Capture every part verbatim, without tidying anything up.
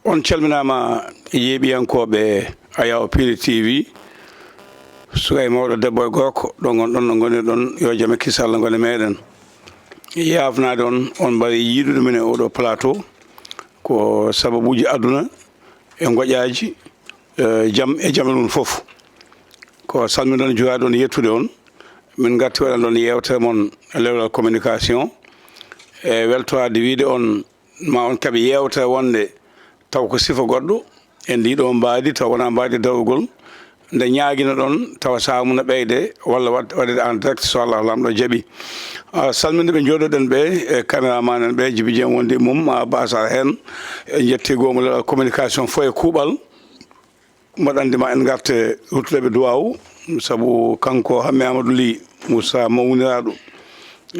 On calminaama, yeeɓiyankooɓe Ayaw Pili T V, suka e mawɗo, debbo e gorko, ɗo ngonɗon, ɗo ngonirɗon, yo jam e kisal Allah ngone meɗen. Yaafnaade on, on mbaawi yiidude men e oɗo plateau, ko sababuuji aduna e ngoƴaaji, eh, jam e jam e ɗum fof. Ko salminde on, juuraade on, yettude on. Min ngarti waɗande on yeewtere mon e lewlal communication, e weltoraade wiyde on ma on keɓe yeewtere wonde taw ko sifa goɗɗo e ndi ɗo mbaadi, taw wonaa mbaadi darugol. Nde ñaagino ɗon, tawa sahaa mum no ɓeyde walla waɗ-, waɗede en direct, so Allah Laamɗo jaɓi. Ah, salminde ɓe njooɗoɗen ɓe, e caméraman en ɓe, Jibi Dieng wondi e mum, ma Basar heen. En njetti goomu lewlal communication fof e kuuɓal. Mboɗo anndi ma en ngarte ruttude ɓe duwaawu, sabu kanko Hammet Amadou Ly Moussa mawniraaɗo,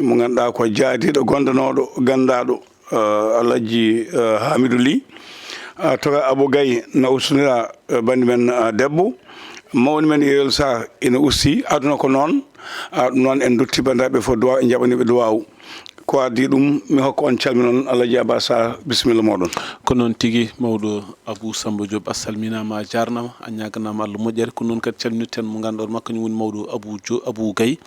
mo ngannduɗaa ko jaadiiɗo, gondanooɗo, ganndaaɗo, eh, Alhaji, eh, Hamidou Ly. Ah, Toga Abou Gaye na ustonira, eh, banndi men, ah, debbo. Mawni men Yeyol Sarr ina usti, aduna ko noon. Ah, ɗum noon en ndutti banndiraaɓe fof duwaaw, en njaɓanii ɓe duwaawu. Ko adii ɗum, mi hokka on calmina on, Alhaji Abbas Sarr, bisimilla mooɗon. Ko noon tigi, mawɗo Abou Samba Diop, a salminaama, a jaarnaama, a ñaaganaama Allah moƴƴere. Ko noon kadi calminirten mo ngannduɗaa ma, kañum woni mawɗo Abou Dio-, Abou Gaye.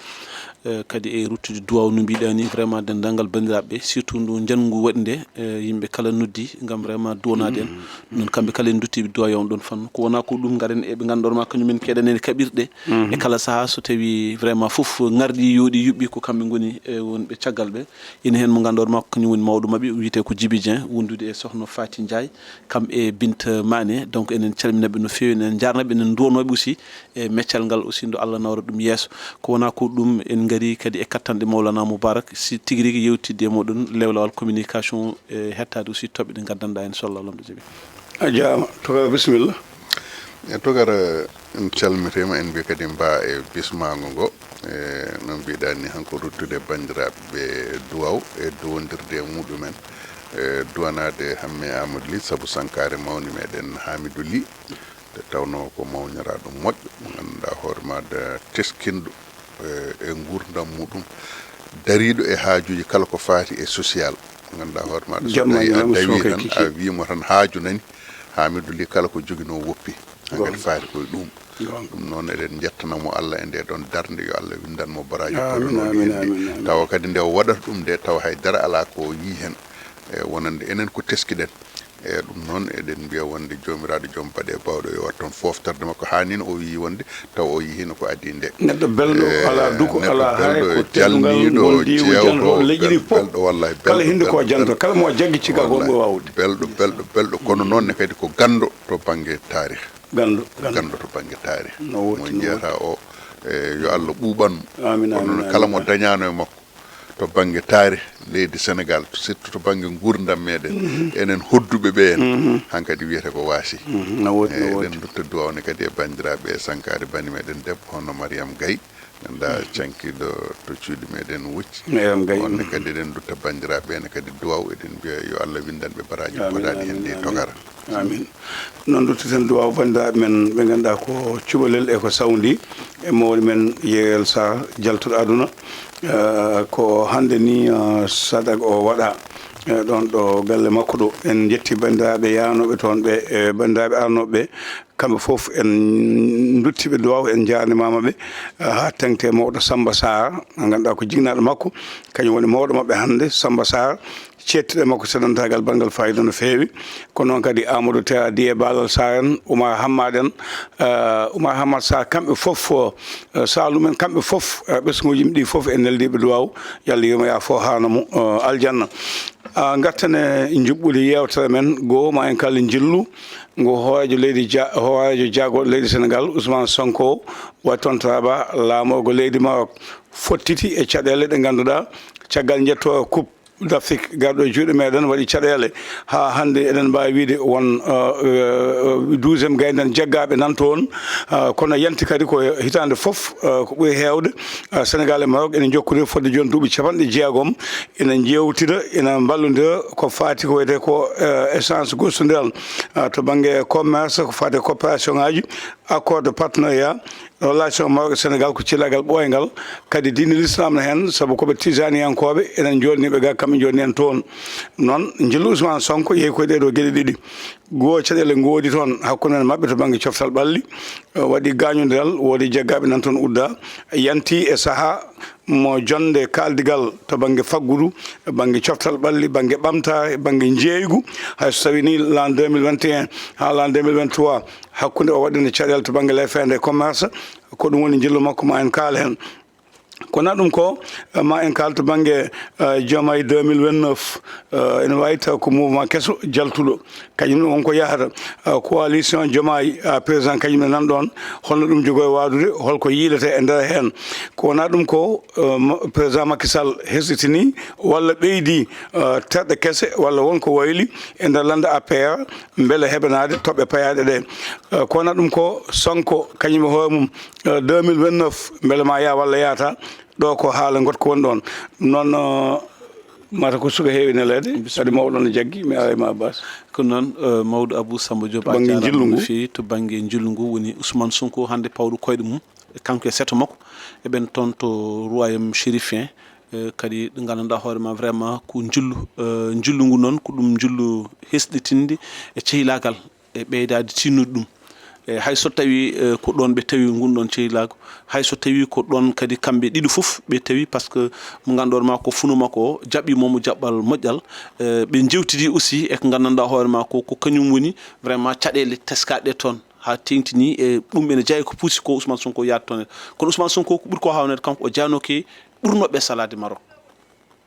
Eh, kadi e ruttude duwaaw no mbiɗaa ni, vraiment denndaangal banndiraaɓe, surtout ndu njanngu waɗi nde, eh, yimɓe kala noddi ngam vraiment duwanaade en. Noon kamɓe kala en nduttiiɓe duwaaw yo on ɗon fannu. Ko wonaa ko ɗum, ngaren e ɓe ngannduɗaa ma, kañum en keɗanede kaɓirɗe. E kala sahaa so tawi vraiment fof ngardi yooɗi yuɓɓi, ko kamɓe ngoni e wonɓe caggal ɓe. Ina heen mo ngannduɗaa ma ko kañum woni mawɗo maɓɓe, wiyetee ko Jibi Dieng, wondude e sohna Faty Ndiaye, kam e Binta Mané. Donc enen calmina ɓe no feewi, enen njaarna ɓe, enen nduwanoo ɓe aussi e meccal ngal aussi, nde Allah nawra ɗum yeeso. Ko wonaa ko ɗum, en ngarii kadi e kattanɗe Mawlana Moubarak, si tigi rigi yewtidde e mooɗon lewlawal communication, e hettaade aussi toɓɓe ɗe ngaddanɗaa en, so Allah Laamɗo jaɓi. A jaaraama. Toga, bisimilla. E Toga, en calmitiima, en mbiyi kadi mbaa e bismaango ngo. E no mbiɗaa ni, hanko ruttude banndiraaɓe ɓe duwaaw e duwondirde e muɗumen. E duwanaade Hammet Amadou Ly, sabu sankaare mawni meɗen Hamidou Ly, nde tawnoo ko mawniraaɗo moƴƴo, mo ngannduɗaa hoore maaɗa teskinɗo, e, e nguurndam muɗum, dariiɗo e haajuuji kala ko faati e social. Mo ngannduɗaa hoore maaɗa so tawi a dawi tan, a wii mo tan haaju nani, Hamidou Ly kala ko joginoo woppi. Hankadi faati koye ɗum. Ɗum noon eɗen njettana mo Allah e nde ɗon darnde, yo Allah winndan mo baraaji kono noon amiin, amiin. Tawa kadi nde o waɗata ɗum nde, tawa hay dara alaa ko o yii heen. E wonande enen ko teskiɗen. E ɗum noon eɗen mbiya wonde Joomiraaɗo joom baɗe bawɗe yo waɗ toon foftorde makko, haa ni o yii wonde taw o yii hino ko adii nde. Neɗɗo belɗo, e, alaa duko, neɗɗo alaa haray belɗo, ko teddungal, jalniiɗo, ngol diigo, jeewɗo, janto, leƴƴi ɗi fof. Belɗo, wallahi, kala belɗo, hinde ko belɗo, janto, belɗo, kala mo jaggi ciggal ko wallahi, ɓe waawde. Belɗo, belɗo, belɗo, kono noon ne kadi ko ganndo to bannge taarih. Ganndo, ganndo. Ganndo to bannge taarih. No woodi, mo no njiyata woodi o, e, yo Allah ɓuuɓan mo. Amiin, kono amiin, noon kala mo amiin, dañaano e makko to bannge taarih leydi Senegaal, surtout to bannge nguurndam meɗen, enen hodduɓe ɓe en, hankadi wiyete ko waasi. No woodi, no woodi. Eɗen ndutta duwawne kadi e banndiraaɓe e sankaare bani meɗen debbo, hono Mariam Gaye, ngannduɗaa cankiiɗo to cuuɗi meɗen Wucci. Mariam Gaye, wonde kadi eɗen ndutta banndiraaɓe ene kadi duwaw, eɗen mbiya yo Allah winndan ɓe baraaji podaani heen ɗi togara. Amin. Noon ndutteten duwaaw banndiraaɓe men ɓe ngannduɗaa ko cubalel e ko sawndi e mawɗo men Yeyel Sarr, jaltuɗo aduna. Eh, ko hannde ni, eh, Sadak o waɗa, eh, ɗoon ɗo galle makko ɗo. En njetti banndiraaɓe yahnooɓe toon ɓe, e banndiraaɓe arnooɓe ɓe. Kamɓe fof en ndutti ɓe duwaaw, en njaarnimaama ɓe, eh, haa teŋti e mawɗo Samba Sarr, mo ngannduɗaa ko jignaɗo makko, kañum woni mawɗo maɓɓe hannde, Samba Sarr. Ceettuɗo e makko seedantaagal banngal faayiida no feewi. Ko noon kadi Amadou Tera Diye Baalal Sarr en, Oumar Hammad en, eh, Oumar Hammad Sarr, kamɓe fof, eh, Saloum en, kamɓe fof, eh, ɓesnguuji ɗi fof en neldiiɓe duwaaw. Yo Allah yurmo, yaafo, haana mo, eh, aljanna. Ah, ngarten e njuɓɓudi yeewtere men, goo ma en kala njillu ngo hooreejo leydi Ja-, hooreejo jaagorɗo leydi Senegaal, Ousmane Sonko, waɗi toon taraba laamorgo leydi Maroc. Fottiti e caɗeele ɗe ngannduɗaa, caggal njettoore coupe d'Afrique garɗo e juuɗe meɗen waɗi caɗeele. Haa hannde eɗen mbaawi wiyde won, eh, eh, douzième gaynde en jeggaaɓe nan toon. Eh, kono yanti kadi ko hitaande fof, eh, ko ɓuri heewde, eh, Senegaal e Maroc ene njokkondiri fodde jooni duuɓi capanɗe jeegom. Ina njeewtida, ina mballondira ko faati ko wiyetee ko, eh, échange gostondiral, eh, to bannge commerce, ko faati e coopération ŋaaji, accord de partenariat, Relation Maroc e Sénégal ko cillagal ɓooyngal, kadi diine l'islam ne heen, sabu ko ɓe tijaniyankooɓe, enen njoolni ɓe ga, kamɓe njoolni en toon. Noon, njillu Ousmane Sonko yehi koye ɗee ɗoo geɗe ɗiɗi. Goo, caɗeele ngoodi toon hakkunde maɓɓe to bannge coftal ɓalli, eh, waɗi gaañondiral, woodi jeggaaɓe nan toon udda, yanti e sahaa mo jonnde kaaldigal to bannge faggudu, bannge coftal ɓalli, bannge ɓamtaare, bannge njeeygu. Hay so tawii nii l'an deux mille vingt et un haa l'an deux mille vingt-trois, hakkunde o waɗɗiino caɗeele to bannge lefeende e commerce, ko ɗum woni njillu makko, ma en kaal heen. Ko wonaa ɗum ko, eh, ma en kaal to bannge, eh, Diomaye deux mille vingt-neuf, eh, ene waawi taw ko mouvement keso jaltuɗo. Kañum ne won ko yahata, eh, coalition Diomaye, eh, président kañum ne nan ɗoon, holno ɗum jogori waadude, holko yiilete e nder heen. Ko wonaa ɗum ko, eh, mo-, président Macky Sall hesɗitinii walla ɓeydii, eh, terɗe kese walla won ko wayli e nder lannda A P R, mbele heɓanaade toɓɓe payaaɗe ɗe. Eh, ko wonaa ɗum ko Sonko kañum e hoore mum, eh, deux mille vingt-neuf, mbele ma yaa walla yaata, ɗo ko haala ngot ko woni ɗoon. Ɗum noon, eh, mata ko suka heewi neleede, kadi mawɗo ne jaggi, mi ara e ma Abbas. Ko noon, eh, mawɗo Abou Samba Diop, a bannge jaaraama njillu no ngu feewi. To bannge njillu ngu woni Ousmane Sonko hannde pawɗo koyɗe mum, e kanko e seeto makko, eɓen toon to Royaume Chérifien, eh, kadi ɗo nganndanɗaa hoore ma vraiment ko njillu, eh, njillu ngu noon ko ɗum njillu hesɗitinde e cehilaagal e ɓeydaade tinnude ɗum. E hay so tawii, eh, ko ɗoon ɓe tawi ngun ɗoon cehilaagu, hay so tawii ko ɗoon kadi kamɓe ɗiɗo fof ɓe tawi, par ce que mo ngannduɗaa ma ko funu makko o jaɓiima mo jaɓɓal moƴƴal, eh, ɓe njewtidi aussi e ko nganndanɗaa hoore ma ko, ko kañum woni vraiment caɗeele teskaaɗe toon haa teeŋtini e ɗum ene jeyaa ko puusi ko Ousmane Sonko yaade toon. Kono Ousmane Sonko ko ɓuri ko haawnede kanko o jaanooke ɓurnooɓe salaade Maroc.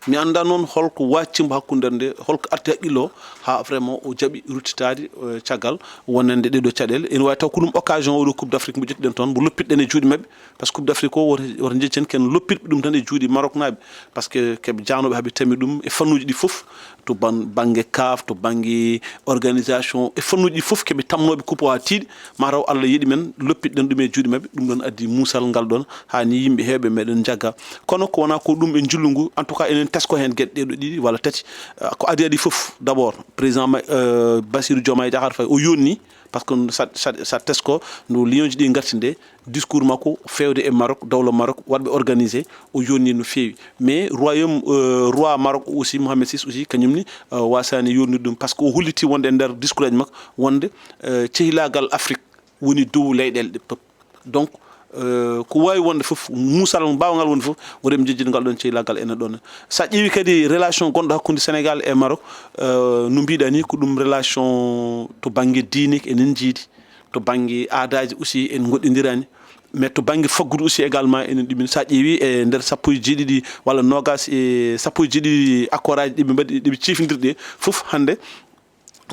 Mi anndaa noon holko waccimbo hakkunde nde, holko arti hakkille o, haa vraiment o jaɓi ruttitaade, eh, caggal wonande ɗee ɗoo caɗeele. Ene waawi taw ko ɗum occasion oo ɗoo Coupe d'Afrique mo ƴettuɗen toon, mo loppitɗen e juuɗe maɓɓe. Par ce que Coupe d'Afrique o, woto, woto njeccen ken loppitɓe ɗum tan e juuɗe Maroknaaɓe. Par ce que keɓe jaanooɓe haa ɓe tami ɗum e fannuuji ɗi fof, to ban-, bannge CAF, to bannge organisation, e fannuuji ɗi fof keɓe tamnooɓe coupe o haa tiiɗi, ma taw Allah yeɗi men, loppitɗen ɗum e juuɗe maɓɓe. Ɗum ɗoon addi muusal ngal ɗoon, haa ni yimɓe heewɓe meɗen njagga. Kono ko wonaa ko ɗum e njillu ngu, en tout cas, enen tesko heen geɗe ɗee ɗoo ɗiɗi walla tati. Ah, ko adii adii fof, d'abord, président Ma-, euh, Bassirou Diomaye Diakhar Faye, o yonni, par ce que sa, sa, sa tesko, no lion ji ɗi ngarti nde, discours makko feewde e Maroc, dowla Maroc, waɗɓe organisé, o yonni no feewi. Mais royaume, euh, roi Maroc o aussi, Mohamed six aussi, kañum ni, euh, waasaani yonnude ɗum, par ce que o holliti wonde e nder discours aji makko, wonde, euh, cehilaagal Afrique woni dow leyɗeele ɗe pep. Donc, euh, ko waawi wonde fof, muusal mbaawngal woni fof, wonde ɓe njejjiti ngal ɗoon cehilaagal ene ɗoon. So a ƴeewi kadi relation gonɗo hakkunde Sénégal e Maroc, euh, no mbiɗa ni, ko ɗum relation to bannge diine enen njiidi, to bannge aadaaji aussi en ngoɗɗindiraani. Mais to bannge faggudu aussi également enen ɗumen. So a ƴeewi e nder sappo e jeeɗiɗi walla noogaas e sappo e jeeɗiɗi accord aji ɗi ɓe mbaɗi, ɗi ɓe ciifindiri ɗi fof hannde,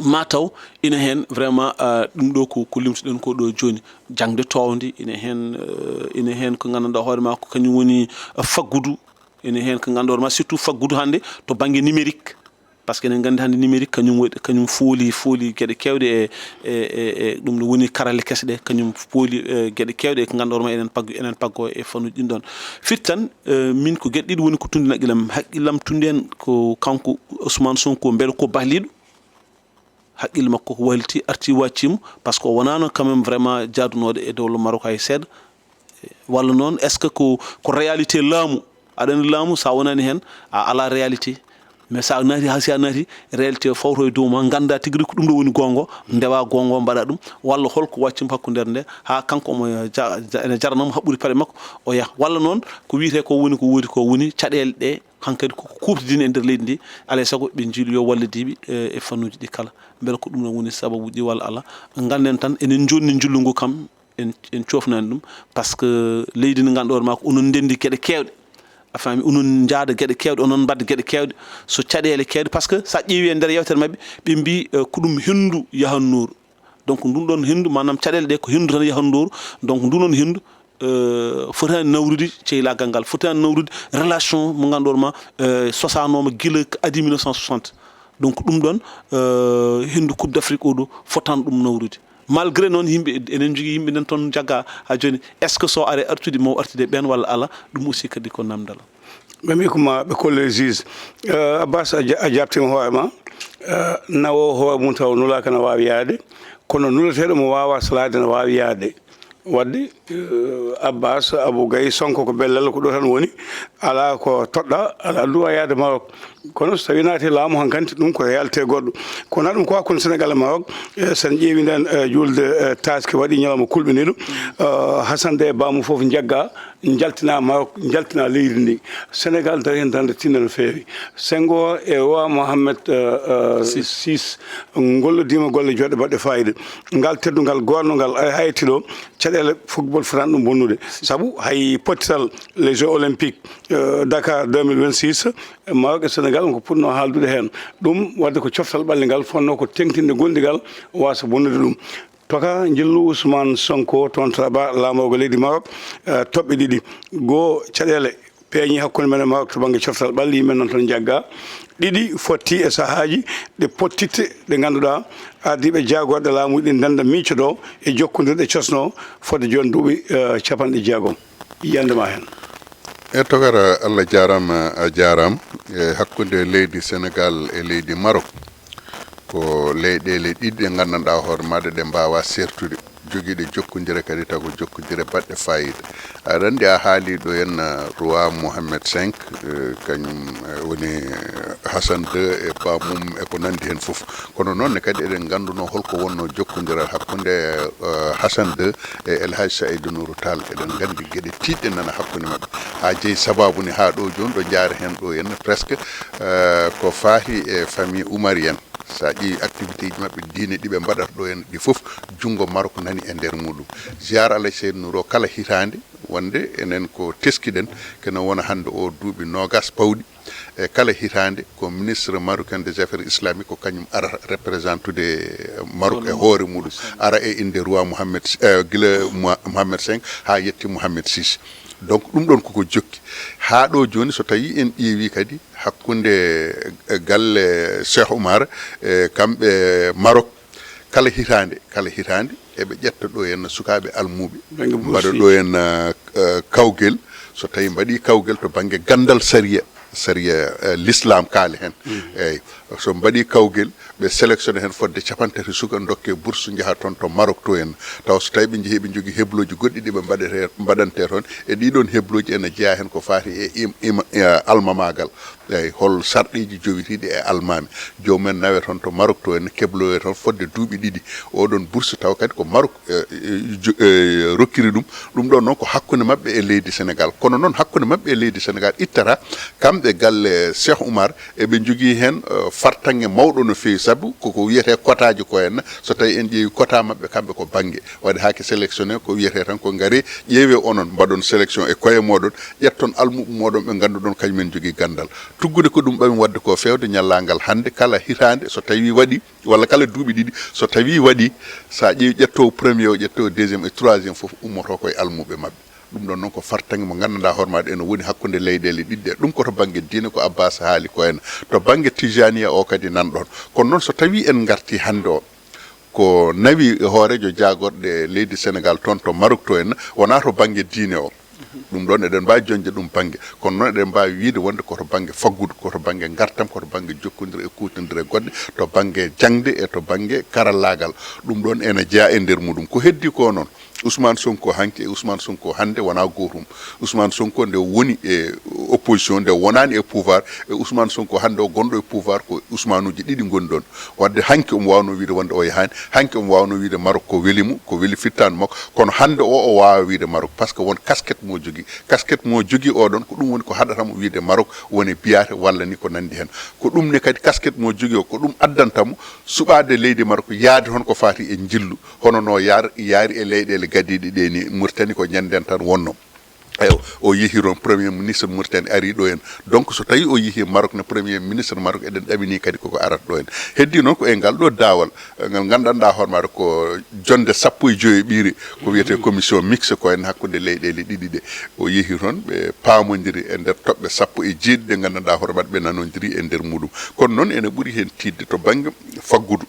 ma taw ina heen vraiment, ah, ɗum ɗo ko, ko limtuɗen ko ɗo jooni. Jaŋde toowde ina heen, eh, ina heen ko nganndanɗaa hoore ma ko kañum woni, eh, faggudu. Ina heen ko nganndanɗaa hoore ma surtout faggudu hannde to bannge numérique. Par ce que eɗen nganndi hannde numérique kañum waɗi, kañum fooli, fooli geɗe keewɗe e, e, e, e ɗum no woni karalle kese ɗe, kañum fooli, eh, geɗe keewɗe e ko nganndanɗaa hoore ma enen paggo, enen paggo e fannuuji ɗin ɗoon. Firti tan, eh, min ko geɗe ɗiɗi woni ko tunndini haqqillam. Haqqillam tunndi heen ko kanko Ousmane Sonko, mbele ko bahliiɗo? Haqqille makko ko wayliti, arti waccimo, par ce que o wonaano quand même vraiment jaadunooɗo e dowla Maroc hay seeɗa. Walla noon, est ce que ko, ko réalité laamu? Aɗa anndi laamu, so a wonaani heen, a alaa réalité. Mais so a naati, haa si a naati, réalité o fawto e dow ma, nganndaa tigi rigi ko ɗum ɗo woni goonga, ndewa goonga, mbaɗa ɗum. Walla holko waccimo hakkunde nde, haa kanko omo ja-, ja-, ene jaranamo haɓɓude paɗe makko, o yaha. Walla noon, ko wiyetee ko woni, ko woodi ko woni, caɗeele ɗe, hankadi koko kuuɓtidini e nder leydi ndi, alaa e sago ɓe njiilu yo wallodiiɓe, eh, e fannuuji ɗi kala. Mbele ko ɗum ɗon woni sababuuji ɗi walla alaa? Ngannden tan, enen njonni njillu ngu kam, en, en coofnaani ɗum, par ce que leydi ndi ngannduɗaa hoore ma ko onon ndenndi geɗe keewɗe. A faami, onon njaada geɗe keewɗe, onon mbaɗda geɗe keewɗe. So caɗeele keewɗe, par ce que so a ƴeewi e nder yewtere maɓɓe, ɓe mbii, eh, ko ɗum henndu yahannooru. Donc, ndun ɗon henndu, maanaam caɗeele ɗe ko henndu tan yahannooru. Donc, ndun ɗon henndu, euh, fotaani nawrude cehilaagal ngal, fotaani nawrude relation mo ngannduɗaa hoore ma, euh, sosaanooma gila ko adii mille neuf cent soixante. Donc, ɗum ɗon, euh, henndu Coupe d'Afrique o ɗo fotaani ɗum nawrude. Malgré noon, yimɓe, enen njogii yimɓe nen toon njagga haa jooni. Est ce que so are artude, mo artude ɓeen walla alaa? Ɗum aussi kadi ko namdal. Ɓe mbii ko ma ɓe kolle juge. Eh, Abbas, a ja-, a jaabtiima hoore ma. Eh, nawoowo hoore mum taw nulaaka na waawi yahde, kono nulateeɗo mo waawaa salaade na waawi yahde. Wadde, eh, Abbas Abou Gaye Sonko ko bellal, ko ɗo tan woni, alaa ko toɗɗa, alaa duwa yaade Maroc. Kono so tawi naati laamu hankanti, ɗum ko réalité goɗɗo. Kono ɗum ko hakkunde Sénégal e Maroc, eh, so en ƴeewi nden, eh, juulde, eh, taaske waɗi ñalawma kulɓiniiɗo, eh, Hassan Dé e baamu fof njagga, njaltina Maroc, njaltina leydi ndi. Sénégal dari heen darnde tiiɗnde no feewi. Senghor e roi Mohamed, eh, eh, six, ngollodiima golle joɗɗe baɗɗe fayida. Ngal teddungal goornongal, ay, hayti ɗo, caɗeele football fotani ɗum bonnude. Sabu hay pottital les Jeux Olympiques, eh, Dakar deux mille vingt-six, Maroc e Sénégal ko puɗno haaldude heen. Ɗum wadde ko coftal ɓalli ngal, fotno ko teŋtinde gondigal, wasa bonnude ɗum. Toka njillu Ousmane Sonko toon to Rabat, laamorgo leydi Maroc, eh, toɓɓe ɗiɗi. Goo, caɗeele peeñi hakkunde men e Maroc to bannge coftal ɓalli, men noon toon njagga. Ɗiɗi, fotti e sahaaji ɗe pottitte, ɗe ngannduɗaa ardiiɓe jaagorɗe laamu ɗi ndenda miicoɗo e jokkondirɗe cosno fodde jooni duuɓi, eh, capanɗe jeegom. Yiyannde ma heen. E tokara, Allah jaaraama, a jaaraama. E hakkunde leydi Sénégal e leydi Maroc, ko leyɗeele ɗiɗi ɗe nganndanɗaa hoore maaɗa ɗe mbaawaa seertude, jogiiɗe jokkondire kadi taw ko jokkondire baɗɗe faayiida. Aɗa anndi a haalii ɗo henna, uh, roi Mohamed cinq, uh, kañum, uh, woni, uh, Hassan deux e baamum e ko nanndi heen fof. Kono noon ne kadi eɗen nganndunoo holko wonnoo jokkondiral hakkunde, uh, Hassan deux e El Hadj Saïdou Nourou Tall. Eɗen nganndi geɗe tiiɗɗe nana hakkunde maɓɓe. Haa jeyi sabaabu ne haa ɗo jooni ɗo njaare heen ɗo henna presque, uh, ko faati e famille Oumar en. So a ƴeewi activité ji maɓɓe diine ɗi ɓe mbaɗata ɗo henna ɗi fof, junngo Maroc nani e nder muɗum. Ziyaara Alhaji Seydou Nour o kala hitaande, wonde enen ko teskiɗen, kene wona hannde o duuɓi noogas pawɗi. E kala hitaande ko ministre marocain des affaires islamiques ko kañum ara représentude Maroc e hoore muɗum, ara e innde roi Mohamed, eh, gila Mo-, Mohamed cinq haa yetti Mohamed six. Donc ɗum ɗon koko jokki. Haa ɗo jooni so tawi en ƴeewi kadi hakkunde, eh, galle Cheikh Oumar, eh, kamɓe Maroc, kala hitaande, kala hitaande eɓe ƴetta ɗo henna sukaaɓe almuuɓe, mbaɗa ɗo henna, eh, kawgel. So tawi mbaɗi kawgel to bannge ganndal sariya, sariya, eh, l'islam kaali heen. Eyyi, so mbaɗi kawgel, ɓe sélectionné heen fodde capanɗe tati suka, dokke bourse, njaha toon to Maroc to henna. Tawa so tawi ɓe njehi, ɓe njogii heblooji goɗɗi ɗi ɓe mbaɗete, mbaɗante toon. E ɗii ɗoon heblooji ene jeyaa heen ko faati e im-, ima-, eh, almamaagal. Eyyi, hol sarɗiiji jowitiiɗi e almaami. Joomum en nawe toon to Maroc to henna, kebloye toon fodde duuɓi ɗiɗi. Oɗon bourse tawa kadi ko Maroc, eh, eh, jo-, eh, rokkiri ɗum. Ɗum ɗoon noon ko hakkunde maɓɓe e leydi Sénégal. Kono noon hakkunde maɓɓe e leydi Sénégal ittata kamɓe galle Cheikh Oumar, eɓe njogii heen, eh, fartaŋŋe mawɗo no feewi, sabu koko wiyetee quotaaji ko henna. So tawi en ƴeewi quota maɓɓe kamɓe ko bannge, waɗi haake sélectionné ko wiyetee tan ko ngari ƴeewe onon, mbaɗon sélection e koye mooɗon, ƴetton almuɓe mooɗon ɓe ngannduɗon kañumen njogii ganndal. Tuggude ko ɗum ɓami waɗde ko feewde ñallaagal hannde kala hitaande so tawi waɗi, walla kala duuɓi ɗiɗi, so tawi waɗi, so a ƴeewi ƴettoowo premier o, ƴettoowo deuxième e troisième fof ummoto ko e almuɓe maɓɓe. Ɗum ɗon noon ko fartaŋŋe mo nganndanɗaa hoore maaɗa ene woni hakkunde leyɗeele ɗiɗi ɗe. Ɗum ko to bannge diine ko Abbas haali ko en. To bannge Tijaniya o kadi nan ɗon. Kono noon so tawi en ngarti hannde o, ko nawi hooreejo jaagorɗe leydi Sénégal toon to Maroc to en, wonaa to bannge diine o. Ɗum ɗoon eɗen mbaawi joñde ɗum bannge, kono noon eɗen mbaawi wiyde wonde ko to bannge faggudu, ko to bannge ngartam, ko to bannge jokkondire e kuutondire goɗɗe, to bannge jaŋde e to bannge karallaagal. Ɗum ɗoon ene jeyaa e nder muɗum. Ko heddii ko noon, Ousmane Sonko hanki e Ousmane Sonko hannde wonaa gootum. Ousmane Sonko nde woni e opposition, nde wonaani e pouvoir, e Ousmane Sonko hannde o gonɗo e pouvoir, ko Ousmane uji ɗiɗi ngoni ɗoon. Wadde hanki omo waawno wiyde wonde o yahaani, hanki omo waawno wiyde Maroc ko weli mo, ko weli fittaandu makko, kono hannde o, o waawaa wiyde Maroc, parce que won casquette mo jogii. Casquette mo jogii o ɗon, ko ɗum woni ko haɗata mo wiyde Maroc woni biyaate walla ni ko nanndi heen. Ko ɗum ne kadi casquette mo jogii o, ko ɗum addanta mo suɓaade leydi Maroc yaade toon ko faati e njillu, hono no yaar-, yaari e leyɗeele gadiiɗe ɗe ni, Mauritanie ko ñannden tan wonnoo. Eyo, o yehi toon, Premier Ministre Mauritanie ari ɗo en. Donc, so tawi o yehi Maroc ne, Premier Ministre Maroc, eɗen ɗamini kadi koko arata ɗo en. Heddi noon ko e ngal ɗo daawal, eh, ngal nganndanɗaa hoore maaɗa ko jonde sappo e joyo ɓiire, ko wiyetee commission mixte ko en hakkunde leyɗeele ɗiɗi ɗe. O yehi toon, ɓe paamondiri e nder toɓɓe sappo e jeeɗiɗi ɗe nganndanɗaa hoore maaɗa ɓe nanondiri e nder muɗum. Kono noon ene ɓuri heen tiiɗde to bannge faggudu.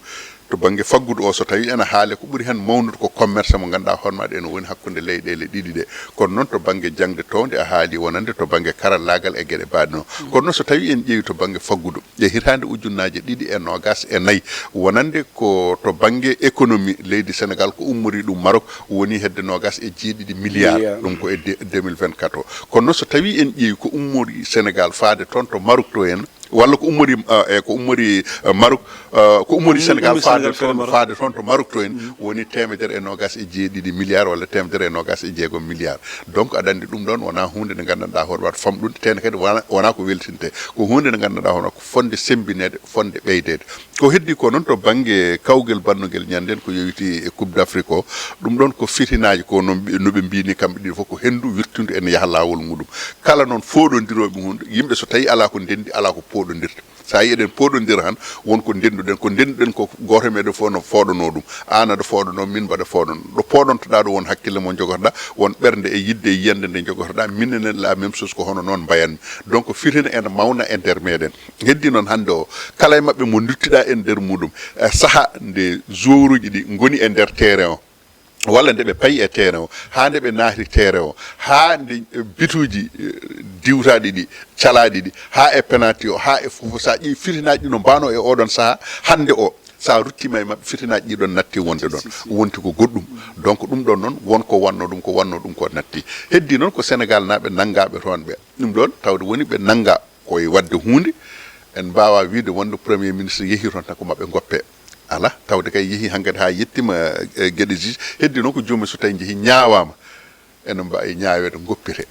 To bannge faggudu o, so tawii ena haale, ko ɓuri heen mawnude ko commerce mo ngannduɗaa hoore maaɗa ene woni hakkunde leyɗeele ɗiɗi ɗe. Kono noon to bannge jaŋde toowde a haali wonande to bannge karallaagal e geɗe baaɗe noon. Kono noon so tawii en ƴeewi to bannge faggudu e hitaande ujunnaaje ɗiɗi e noogaas e nayi, wonande ko to bannge économie leydi Sénégal ko ummori ɗum Maroc woni hedde noogaas e jeeɗiɗi milliards. Milliards. Ɗum ko e de- deux mille vingt-quatre o. Kono noon so tawii en ƴeewi ko ummori Sénégal faade toon to Maroc to en, walla ko ummori, ah, e ko ummori, ah, Maroc, ah, ko ummori Ko Sénégal ummori faade Sénégal faade toon, Maroc. Faade toon to Maroc to en, woni teemedere e noogaas e jeeɗiɗi milliards walla teemedere e noogaas e jeegom milliards. Donc aɗa anndi ɗum ɗoon wonaa huunde nde nganndanɗaa hoore maaɗa famɗunde, tee ne kadi wonaa, wonaa ko weltinte. Ko huunde nde nganndanɗaa hoore maaɗa ko fotnde semmbineede, fotnde ɓeydeede. Ko heddii ko noon to bannge kawgel banndugel ñande en ko yowiti e Coupe d'Afrique o, ɗum ɗoon ko fitinaaji ko no mbi- no ɓe mbiyini kamɓe ɗiɗo fof ko henndu wirtundu ene yaha laawol muɗum. Kala noon fooɗondirooɓe huunde, yimɓe so tawii alaa ko ndenndi, alaa ko pooɗondirta. So a yii eɗen pooɗondira tan, won ko ndennduɗen, ko ndennduɗen ko gooto e meɗen fof no fooɗonoo ɗum. Aan aɗa fooɗonoo, min mbaɗa fooɗonoo. Ɗo pooɗontoɗaa ɗo won hakkille mo njogotoɗaa, won ɓernde e yiɗde e yiyannde nde njogotoɗaa, minen ne la même chose ko hono noon mbayanmi. Donc fitina ene mawna e nder meɗen. Heddii noon hannde o, kala e maɓɓe mo nduttiɗaa e nder muɗum, e sahaa nde joueuruuji ɗi ngoni e nder terrain o, walla nde ɓe payi e terrain o, haa nde ɓe naati terrain o, haa nde, eh, bituuji, eh, diwtaaɗi ɗi, calaaɗi ɗi, haa e penalty o, haa e fof, so a ƴeewi fitinaaji ɗi no mbaanoo e oɗon sahaa, hannde o, so a ruttiima e maɓɓe, fitinaaji ɗi ɗoon natti wonde ɗoon, wonti ko goɗɗum. Donc ɗum ɗoon noon, won ko wannoo ɗum, ko wannoo ɗum ko natti. Heddii noon ko Sénégal naaɓe nanngaaɓe toon ɓe. Ɗum ɗoon tawde woni ɓe nanngaa ko e waɗde huunde, en mbaawaa wiyde wonde Premier ministre yehii toon tan ko maɓɓe ngoppe. Alaa, tawde kay yehii hankadi haa yettiima, e, geɗe juge. Heddii noon ko joomum so tawii njehii ñaawaama, ene mbaawi ñaaweede ngoppitee.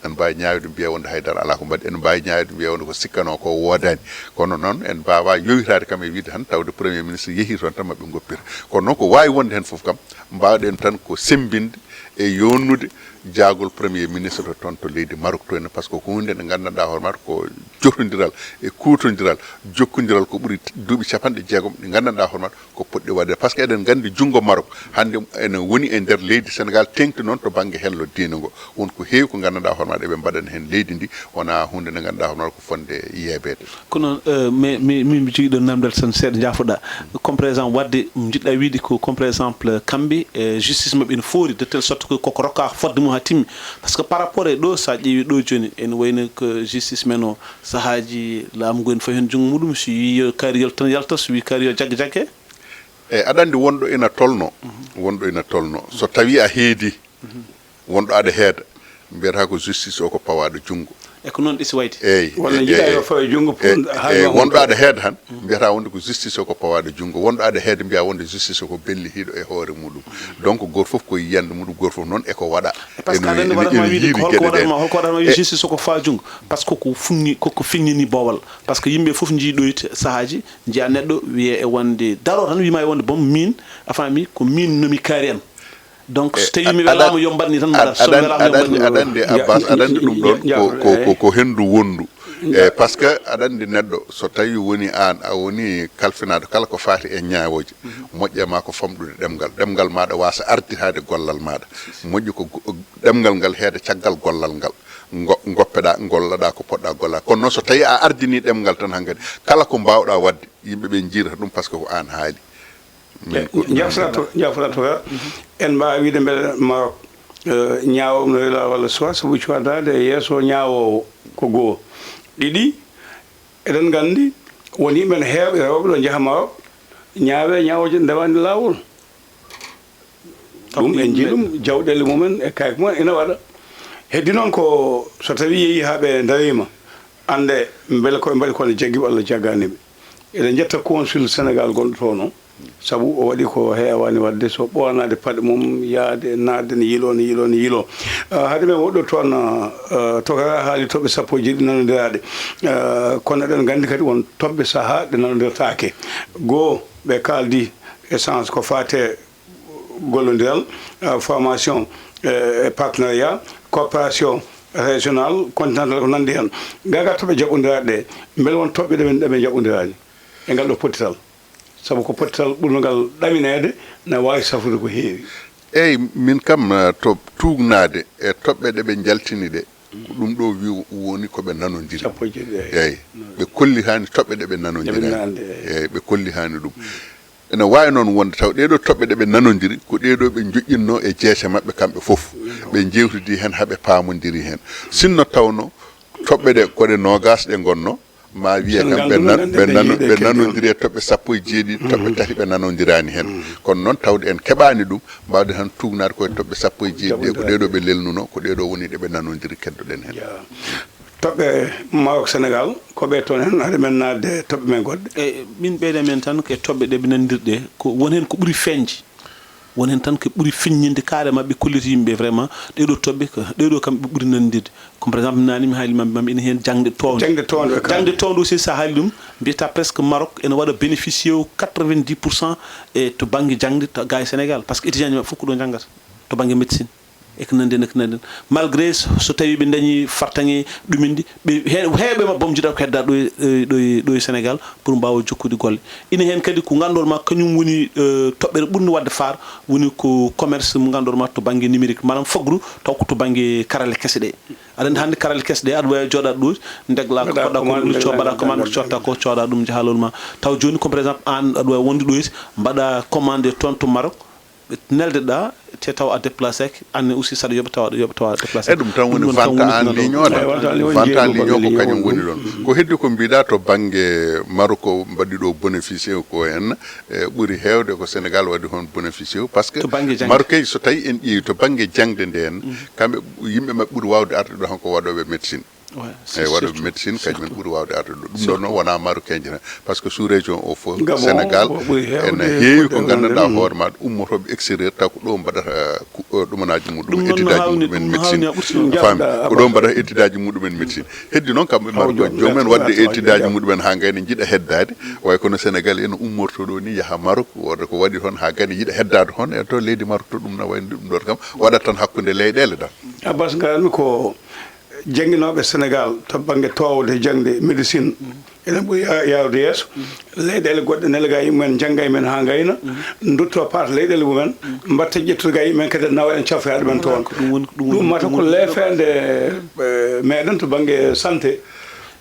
Ene mbaawi ñaaweede mbiya wonde hay dara alaa ko mbaɗi. Ene mbaawi ñaaweede mbiya wonde ko sikkanoo ko woodaani. Kono noon en mbaawaa yowitaade kam e wiyde tan tawde Premier ministre yehii toon tan maɓɓe ngoppita. Kono noon ko waawi wonde heen fof kam, mbaawɗen tan ko semmbinde e yooɗnude jaagol Premier ministre toon to leydi Maroc to en, par ce que ko huunde nde nganndanɗaa hoore maaɗa ko jotondiral e kuutondiral, jokkondiral ko ɓuri duuɓi capanɗe jeegom ɗi nganndanɗaa hoore maaɗa ko potɗi waɗde. Par ce que eɗen nganndi junngo Maroc hannde ene woni e nder leydi Sénégal, teeŋti noon to bannge hello diine ngo. Won ko heewi ko nganndanɗaa hoore maaɗa eɓe mbaɗana heen leydi ndi, wonaa huunde nde nganndanɗaa hoore maaɗa ko fotnde yeebeede. Kono, eh, mi, mi, mi, mi jogii ɗo namdal tan seeɗa, njaafoɗaa. Comme par exemple, waɗde, njiɗɗaa wiyde ko, comme par exemple, kamɓe, eh, justice maɓɓe ene foori, de telle sorte que koko rokkaa fotde mum haa timmi. Par ce que par rapport e ɗo, so a ƴeewi ɗo jooni, ene wayno ko justice men o, sahaaji laamu ngu ene fawi heen junngo muɗum, so wii yo kaari yaltu tan yalta, so wii kaari yo jagge jagge. Eyi, aɗa anndi wonɗo ina tolno, wonɗo ina tolno. So tawii a heedi, wonɗo aɗa heeda, mbiyata ko justice o ko pawaaɗo junngo. E ko noon ɗi si wayti. Eyi, walla eyi, njiɗa eyi, yo fawe junngo eyi, pour eyi, haalma wonɗo aɗa heeda tan, mbiyata wonde ko justice o ko pawaaɗo junngo. Wonɗo aɗa heeda mbiya wonde justice o ko bellitiiɗo e hoore muɗum. Donc gooto fof ko yiyannde muɗum, gooto fof noon e ko waɗa. E par ce que ene, aɗa anndi ene, waɗata ma ene wiyde yiiri ko holko geɗe ɗe. Waɗata ma, holko waɗata ma wiide justice o ko faa junngo. Par ce que ko funni, ko, ko feññini boowal. Par ce que yimɓe fof njii ɗoyte sahaaji, njiya neɗɗo wiye e wonde daro tan wiima e wonde boom min, a faami, ko min nomi kaari en. Donc so tawii mi welama yo mbaɗ ni tan mbaɗat, so mi welama yo mbaɗ ni. Aɗa anndi Abbas, aɗa anndi ɗum ɗon ko, ko, ko, ko henndu wonndu. E par ce que aɗa anndi neɗɗo so tawii woni aan a woni kalfinaaɗo kala ko faati e ñaawooje, moƴƴe ma ko famɗude ɗemngal, ɗemngal maaɗa waasa arditaade gollal maaɗa. Moƴƴi ko go- ɗemngal ngal heeda caggal gollal ngal. Ngo- ngoppeɗaa, ngolloɗaa ko poɗɗaa gollaa. Kono noon so tawii a ardinii ɗemngal tan hankadi kala ko mbaawɗaa waɗde yimɓe ɓe njiirata ɗum par ce que ko aan haali. Min ko ɗum. Jafrato, jafrato ka. En mbaawa wiide mbele Maroc, eh, ñaawoowo no welaa walla suwaa sabu cuwadaade e yeeso ñaawoowo ko goo. Ɗiɗi, eɗen nganndi won yimɓe no heewɓe rewɓe ɗo njaha Maroc ñaawee ñaawooje ndewaani laawol. Ɗum en njii ɗum, jawɗeele mumen e kayit mumen ina waɗa. Heddi noon ko so tawii yehii haa ɓe ndariima, annde mbele koɓe mbaɗi kono jaggi ɓe walla jaggaani ɓe. Eɗen njetta consul Sénégal gonɗo toon o, sabu o waɗi ko heewaani waɗde, so ɓooyanaade paɗe mum, yahde, naatde, ne yiloo, ne yiloo, ne yiloo. Ah, hade men woɗɗo toon, ah, ah, tokara haali toɓɓe sappo e jeeɗiɗi nanondiraaɗe. Ah, kono eɗen nganndi kadi won toɓɓe sahaa ɗe nanondirtaake. Goo, ɓe kaaldi échange ko faate gollondiral, eh, formation, eh, e partenariat, coopération régionale, continentale, ko nanndi heen. Gaa gaa toɓɓe jaɓɓondiraaɗe ɗe, mbele won toɓɓe ɗe ɓe, ɗe ɓe njaɓɓondiraani e ngal ɗo pottital? Sabu ko pottital ɓurngal ɗamineede, na waawi safude ko heewi. Eyi, min kam, eh, to tuugnaade e toɓɓe ɗe ɓe njaltini ɗe, ko ɗum ɗo wi-, woni ko ɓe nanondiri. Sappo e jeeɗiɗi, eyi. Eyi, ɓe kollitaani toɓɓe ɗe ɓe nanondiri. Eyi, ɓe kollitaani ɗum. Ene waawi noon wonde taw ɗee ɗoo toɓɓe ɗe ɓe nanondiri, ko ɗee ɗoo ɓe njoƴƴinnoo e jeese maɓɓe kamɓe fof. Ɓe njeewtidi heen, haa ɓe paamondiri heen. Sinno tawno toɓɓe ɗe ko ɗe noogaas ɗe ngonnoo, ma wiye kam ɓe nan-, ɓe nano-, ɓe nanondiri e toɓɓe sappo e jeeɗiɗi, toɓɓe tati ɓe nanondiraani heen. Kono noon tawde en keɓaani ɗum, mbaawde tan tuugnaade koye toɓɓe sappo e jeeɗiɗi ɗe, ko ɗee ɗoo ɓe lelnunoo, ko ɗee ɗoo woni ɗe ɓe nanondiri, keddoɗen heen. Toɓɓe Maroc Sénégal, ko ɓe toon heen, haade men naatde e toɓɓe men goɗɗe. E min ɓeyda men tan ko e toɓɓe ɗe ɓe nanondirɗe, ko won heen ko ɓuri feeñde. Won heen tan ko ɓuri feeñninde carrément, ɓe kolliti yimɓe vraiment, ɗee ɗoo toɓɓe, ko ɗee ɗoo kam ɓe ɓuri nanondirde. Comme par exemple, naane mi haali ma, mbiyam ina heen jaŋde toowde. Jaŋde toowde, ka. Jaŋde toowde aussi, so a haali ɗum, mbiyata presque Maroc ene waɗa bénéficié o quatre-vingt-dix pour cent e to bannge jaŋde, to, ga e Sénégal, parce que étudiant ji maɓɓe fof ko ɗo njanngata, to bannge médecine. E ko nanndi heen, e ko nanndi heen. Malgré so, so tawii ɓe ndañi fartaŋe ɗumindi, ɓe he-, heewɓe maɓɓe bom jiɗata ko hedda ɗo e, ɗo e, ɗo e Sénégal pour mbaawa jokkude golle. Ina heen kadi ko nganndu-ɗaa ma, kañum woni, eh, toɓɓere ɓurnde waɗde faar, woni ko commerce mo nganndu-ɗaa ma to bannge numérique, maanaam faggudu, taw ko to bannge karale kese ɗe. Aɗa anndi hannde karale kese ɗe, aɗa waawi jooɗaade ɗo, ndeglaa ko mbaɗaa ko, commande, ɗum co-, mbaɗaa commande ko cotta ko, cooda ɗum, njaha lawol ma. Taw jooni ko, par exemple, aan aɗa waawi wonde ɗo, mbaɗa commande toon to Maroc, ɓe nelda ɗa, te taw a déplacé, anne aussi saɗa yoɓa tawa, yoɓa tawa déplacé. E ɗum tan woni vente en ligne o, vente en ligne o ko kañum woni ɗoon. Ko heddi ko mbiɗa to bannge Maroc, ko mbaɗi ɗo bénéficié ko en, e ɓuri heewde ko Sénégal waɗi heen bénéficié, parce que Marocain so tawi en ƴeewi to bannge jaŋde nde en, kamɓe yimɓe maɓɓe ɓuri waawde arde ɗo, hanko waɗooɓe médecine. Eyi, waɗooɓe médecine, kañum en ɓuri waawde arde ɗo. Ɗum ɗoon noon wonaa Marocain ji tan, parce que sous région o fof, Sénégal, ene heewi ko nganndanɗaa hoore ma, ummotooɓe extérieur, taw ko ɗo mbaɗata ku-, ɗumanaaji muɗum, étude aji muɗumen médecine. A faami? Ko ɗo mbaɗata étude aji muɗumen médecine. Heddi noon, kamɓe Maroc, jomumen waɗde étude aji muɗumen haa ngayna, njiɗa heddaade. Way kono Sénégal ene ummorto ɗo ni, yaha Maroc, wooda ko waɗi toon haa gayna, yiɗa heddaade toon, e to leydi Maroc to, ɗum na wayno ɗum ɗoon kam, waɗat tan hakkunde leyɗeele tan. Abbas, ngalanmi ko jannginooɓe Sénégal to bannge toowde jaŋde médecine, eɗen ɓuri ya-, yaawde yeeso. Leyɗeele goɗɗe nela ga yimɓe men, njannga e men haa ngayna, ndutto paata leyɗeele mumen, mbatta ƴettude ga yimɓe men kadi, nawa en cafroyaade men toon. Ko ɗum woni, ko ɗum woni, ɗum mata ko leefeende, eh, meɗen to bannge santé.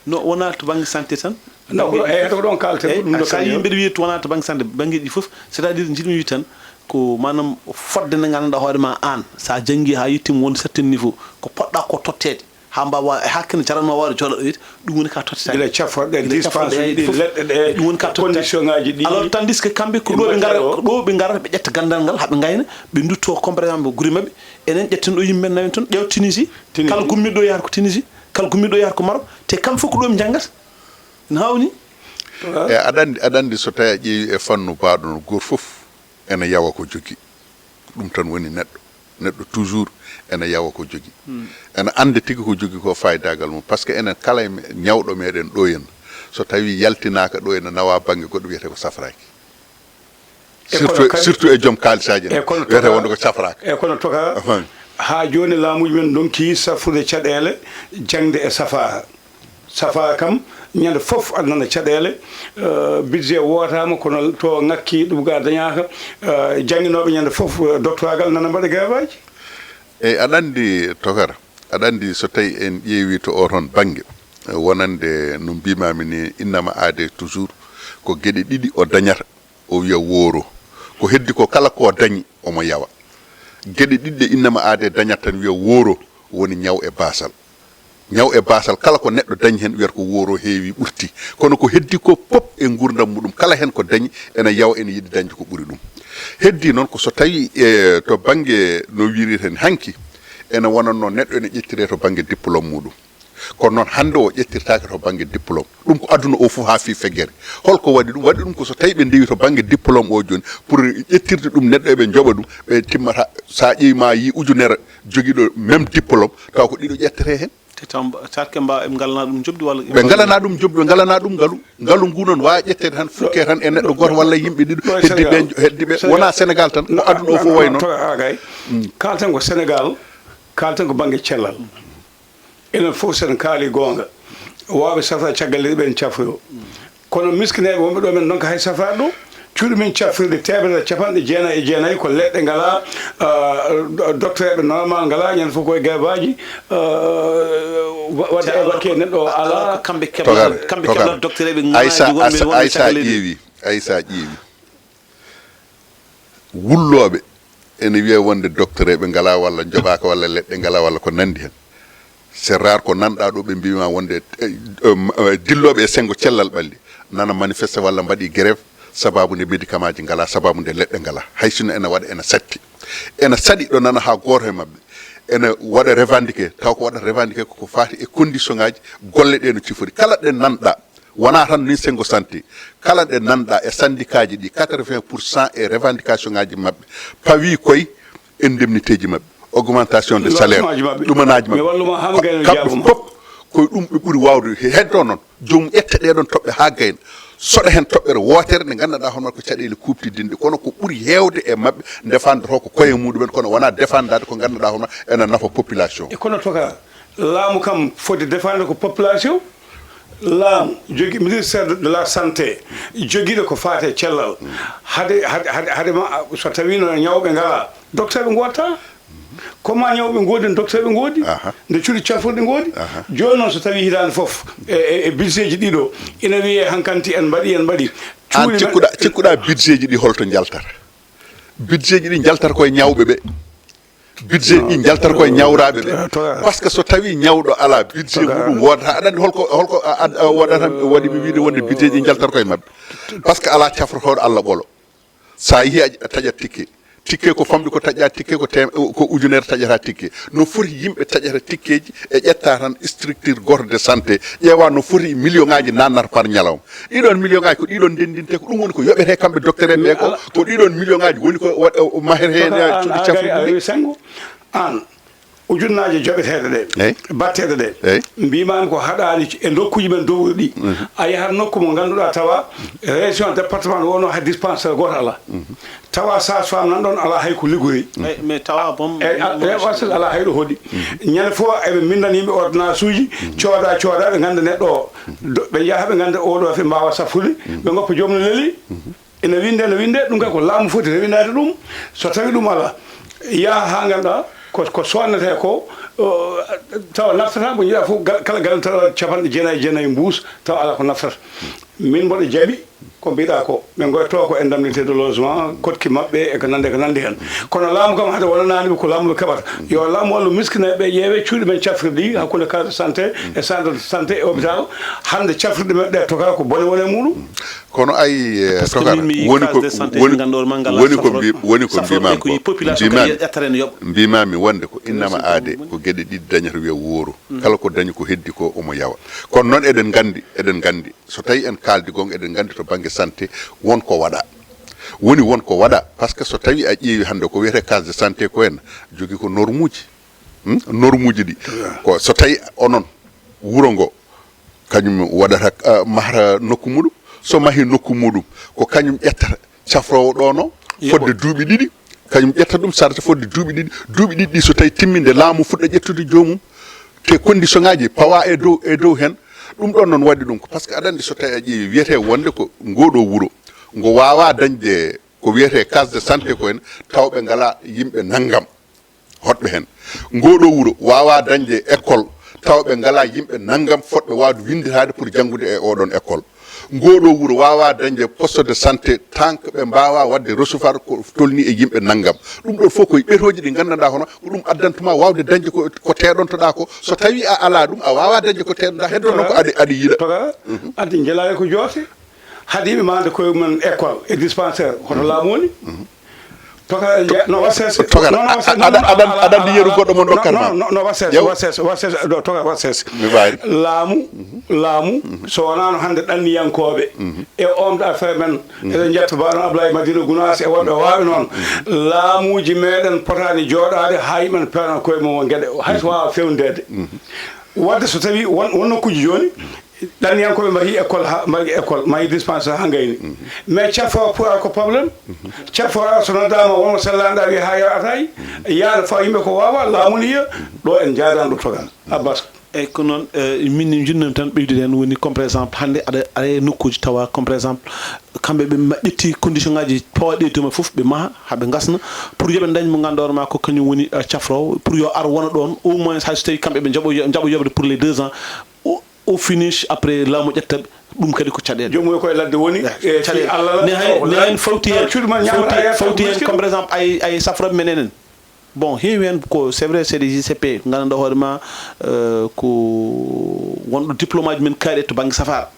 No, wonaa to bannge santé tan. No, ko ɗo, eh, ko ɗon kaalten, ko ɗum ɗo so a yii mbeɗa wiya to wonaa to bannge santé, banngeeji ɗi fof, c'est-à-dire, njiɗmi wiide tan, ko maanaam fodde nde nganndanɗaa hoore ma aan, so a janngii haa yettiima won certain niveau, ko poɗɗaa ko totteede, haa mbaawa, haa kene jaranma waawde jooɗaade ɗo, ɗum woni ka tottetaake. Gila cafroɗe, gila cafroɗe, dispense ɗi, fof, leɗɗe ɗe, ɗum woni ka tottetaake. Condition ngaji ɗi, alors, tandis que kamɓe ko ɗo ɓe ngara, ɗo ɓe ngara, ɓe ƴetta ganndal ngal, haa ɓe ngayna, ɓe ndutto, comme par exemple, gure maɓɓe, enen ƴetten ɗo yimɓe men, nawen toon, ƴeew Tunisie, Tunisie. Kala gummiiɗo yahata ko Tunisie, kala gummiiɗo yahata ko Maroc, te kamɓe fof ko ɗo ɓe njanngata. Ene haawni. E aɗa anndi, aɗa anndi so tawi a ƴeewi e fannu baaɗo no, gooto fof ene yawa ko jogi. Ɗum tan woni neɗɗo. Neɗɗo toujours ene yawa ko jogi. Ene annda tigi ko jogi ko, faayidagal mum. Parce que enen kala e me-, ñawɗo meɗen ɗo henna, so tawi yaltinaaka ɗo, ene nawa bannge goɗɗo, wiyete ko safraaki. E kono surtout, kadi, surtout e joom kaalisaaji en. E kono wiyete toka-, wonde ko cafraaka. E kono toka, a faami, haa jooni laamuuji men ndonki safrude caɗeele jaŋde e safaara. Safaara kam, ñande fof aɗa nana caɗeele, eh, budget wootaama, kono to ŋakki ɗum ga dañaaka, eh, jannginooɓe ñande fof, eh, doctoragal nana mbaɗa grève aji. Eyi, aɗa anndi, Tokara, aɗa anndi so tawi en ƴeewi to o toon bannge, eh, wonande no mbiimaami ni, innama aade toujours ko geɗe ɗiɗi o dañata. O wiya wooro. Ko heddi ko kala ko dañi, omo yawa. Geɗe ɗiɗi ɗe innama aade dañat tan, wiya wooro, woni ñaw e baasal. Ñaw e baasal, kala ko neɗɗo dañi heen, wiyata ko wooro heewi, ɓurti. Kono ko heddi ko pop e nguurndam muɗum, kala heen ko dañi, ena yawa, ena yiɗi dañde ko ɓuri ɗum. Heddi noon ko so tawi, e, to bannge no wiirten hanki, ena wonatno neɗɗo ene ƴettire to bannge diplôme muɗum. Kono noon, hannde o ƴettitaake to bannge diplôme. Ɗum ko aduna o fof haa fii feggere. Holko waɗi ɗum? Waɗi ɗum ko so tawi ɓe ndewi to bannge diplôme o jooni, pour ƴettirde ɗum neɗɗo, eɓe njoɓa ɗum, ɓe timmata, so a ƴeewi ma a yii ujunere jogiiɗo même diplôme, taw ko ɗiɗo ƴettete heen. Te taw mba-, saɗke mba, ɓe ngalana ɗum joɓdi walla ɓe ngalana ɗum joɓdi, ɓe ngalana ɗum ngalu. Ngalu ngu noon waawa ƴetteede tan, fukke tan e neɗɗo gooto walla yimɓe ɗiɗo, heddi ɓe, heddi ɓe. Wonaa Sénégal tan, ko aduna o fof wayi noon. Kaalten ko Sénégal, kaalten ko bannge cellal. Enen fof, so en kaali goonga, waawɓe safra caggal leydi ɓen cafroyo. Kono miskineeɓe wonɓe ɗo men ndonka hay safraade ɗo. Cuuɗi men cafrirde teemedere e capanɗe jeenayi e jeenayi ko leɗɗe ngalaa, ah, doctereeɓe normal ngalaa, ñande fof koye grève aji, ah, wa-, waɗde évacué neɗɗo o alaa. Kamɓe keblata, kamɓe keblata doctereeɓe ŋaaji wonɓe, wonɓe caggal leydi. Aysa ƴeewi, Aysa ƴeewi. Wullooɓe ene wiyee wonde docteur ɓe ngalaa walla njoɓaaka walla leɗɗe ngalaa walla ko nanndi heen. C'est rare ko nanɗaa ɗo ɓe mbiima wonde eh, eh, dillooɓe e senngo cellal ɓalli nana manifeste walla mbaɗi grève sababu nde médicament ji ngalaa, sababu nde leɗɗe ngalaa. Hay sinno ene waɗa ene satti, ene saɗi ɗo nana haa gooto e maɓɓe ene waɗa revendiqué, taw ko waɗata revendiqué koko faati e condition ngaji golle ɗe no cifori. Kala ɗe nanɗa, wona tan ni senngo santé, kala ɗe nanɗa e syndicat ji ɗi quatre-vingts pour cent e revendication ngaji maɓɓe pawi koye indemnité ji maɓɓe, augmentation de salaire, ɗumanaji maɓɓe, kamɓe fof koye ɗum ɓe ɓuri wawde heddo noon. Joomum ƴetta ɗee ɗoon toɓɓe haa gayna, soɗa heen toɓɓere wootere nde nganndanɗaa hono ko caɗeele kuuɓtidinɗe, kono ko ɓuri heewde e maɓɓe ndefandoto ko koye muɗumen, kono wonaa defandade ko nganndanɗaa hono ene nafa population. E kono toka laamu kam foti defande ko population. Laamu jogi ministère de la santé, jogiiɗo ko faate cellal. Hade hade hade hade ma so tawino ñawɓe ngala, docteur ɓe gotta. Koma ñawɓe ngoodi, docteur ɓe ngoodi. Nde cuuɗi cafruɗi ngoodi. Jooni noon so tawi hitaande fof e e- e budget ji ɗiɗo ina wiyee hankanti en mbaɗi en mbaɗi. Aan cuuɗi cikkuɗa men- cikkuɗa budget ji ɗi holto njaltata? Budget ji ɗi njaltata koye ñawɓe ɓe. Budget ji njaltata koye ñawraaɓe ɓe. Par ce que so tawi ñawɗo ala budget muɗum woodata, aɗa anndi holko holko a- a- a- waɗata waɗi mi wiide wonde budget ji njaltata koye maɓɓe? Par ce que ala cafrotooɗo Allah ɓolo. Sa yehi a taƴat tikke, tikke ko famɗi ko taƴa tikke ko tem- ko ujunere taƴata tikke. No foti yimɓe taƴata tikkeji e ƴetta tan structure goto de santé, ƴeewa no foti million ngaji nannata par ñalawma. Ɗiɗon million ngaji ko ɗiɗon ndendinte, ko ɗum woni ko yoɓete kamɓe docteur en ɓe ko ko ɗiɗon million ngaji woni ko waɗ- o- mahete hen cuuɗi cafruɗi ɗi. An ujunnaaje joɓeteeɗe ɗe, batteeɗe ɗe, mbimami ko haɗaani e nokkuuji men dowruɗi. A yahat nokku mo ngannduɗaa tawa région, département wonno hay dispensaire gooto alaa. Tawa sage-femme nan ɗoon alaa hay ko liggoyi. Mais tawa boom e wasat alaa hay ɗo hoɗi. Ñande fof eɓe mbinndana yimɓe ordonnance uji, cooda cooda, ɓe ngannda neɗɗo o. Ɓe njaha ɓe ngannda oɗo fe mbaawa saffude, ɓe ngoppa joom no leli. Ina winde, ina winde, ɗum kay ko laamu foti rewindaade ɗum. So tawi ɗum alaa, yaha haa ngannduɗaa ko ko sonnetee ko, tawa naftata mo njiɗa fof, kala galle tawa capanɗe jeenayi jeenayi mbuus tawa alaa ko naftata. Min mboɗo jaɓi ko mbiɗa ko, ɓe ngoyto ko indemnité de logement, koɗki maɓɓe e ko nande ko nandi heen. Kono laamu kam hade wonanaani ɓe ko laamu ɓe keɓata. Yo laamu wallu miskineeɓe, ƴeewe cuuɗi men cafrirɗi hakkunde case de santé e centre de santé e hôpital. Hannde cafrirɗi men ɗe toka ko bone wone muɗum. Kono ay eh, tokara woni ko woni ko mbi woni ko mbimami ko mbimami wonde ko innama aade ko geɗe ɗiɗi dañata wiya wooro. Kala ko dañi ko heddi ko omo yawa. Kono noon eɗen nganndi eɗen nganndi so tawi en kaaldi gonga eɗen nganndi to bannge santé won ko waɗa. Woni won ko waɗa par ce que so tawi a ƴeewi hannde ko wiyete case de santé ko en jogi ko normuji. Normuji ɗi ko so tawi onon wuro ngo kañum waɗata mahata nokku muɗum. So mahi nokku muɗum ko kañum ƴettata cafrowo ɗono fodde duuɓi ɗiɗi. Kañum ƴetta ɗum sarata fodde duuɓi ɗiɗi. Duuɓi ɗiɗi ɗi so tawi timminde laamu fuɗɗa ƴettude joomum. Te condition ngaji pawa e dow e dow hen. Ɗum ɗon noon waɗi ɗum ko par ce que aɗa anndi so tawi a ƴeewi wiyete wonde ko ngoɗo wuro ngo wawa dañde ko wiyete case de santé ko en taw ɓe ngala yimɓe nanngam. Hoɗɓe heen ngoɗo wuro wawa dañde école taw ɓe ngala yimɓe nanngam fotɓe wawde winnditaade pour janngude e oɗon école. Ngoɗo wuro wawa dañde poste de santé tant que ɓe mbawa waɗde recevoir ko tolni e yimɓe nanngam. Ɗum ɗon fof koye ɓetoji ɗi nganndanɗa hono ko ɗum addantuma wawde dañde ko teɗontoɗa ko. So tawi a ala ɗum a wawa dañde ko teɗonɗa heddono ko aɗa yiɗa. Toga addi jelali ko joote. Haade yimɓe maande koye mumen école e dispensaire hoto laamu woni. Toka no wasses toka aɗa aɗa aɗa yeru goɗɗo mo dokkar ma. No wasses wasses wasses do toka wasses mi baari laamu. Laamu so wonano hande ɗanniyankoɓe e omɗo affaire men eɗen jetta bano Ablaye Madina Gunas e woɓɓe wawi noon. Laamuji meɗen potani joɗade ha yimen pewna koye mum won gueɗe hay so wawa fewndede. Wadde so tawi won won nokkuji joni ɗanniyankoɓe mbahi école ha mbahi école mbahi dispensaire ha gayni. Mais cafo pour ko problème. Cafo so noddama wonmo sellani ɗa wi ha yar atay. Yaada fawa yimɓe ko wawa laamu ni yiya. Ɗo en jaadani ɗo toga abbas. Eyyi ko noon min jinnoomi tan ɓeydude heen woni comme par exemple hannde aɗa ara e nokkuuji tawa comme par exemple kamɓe ɓe ƴetti condition ngaji pawaɗi e dow maɓɓe fof ɓe maha haa ɓe ngasna pour yo ɓe ndañ mo ngannduɗaa hoore maa ko kañum woni cafroowo pour yo ar wona ɗoon au moins hay so tawii kamɓe ɓe njaɓo njaɓo yoɓde pour les deux ans. Au finish après laamu ƴetta ɓe Ɗum kadi ko caɗeele. Joom mum koye ladde woni. Eh, e fii caɗeele. Allah, ne hay, ne hay fawti heen, fawti heen, comme par exemple, ay, ay safraɓe men enen. Bon, heewi heen ko, c'est vrai, c'est des I C P, nganndanɗaa hoore ma, euh, ko wonɗo diplôme aji men kaaɗi to bannge safaara.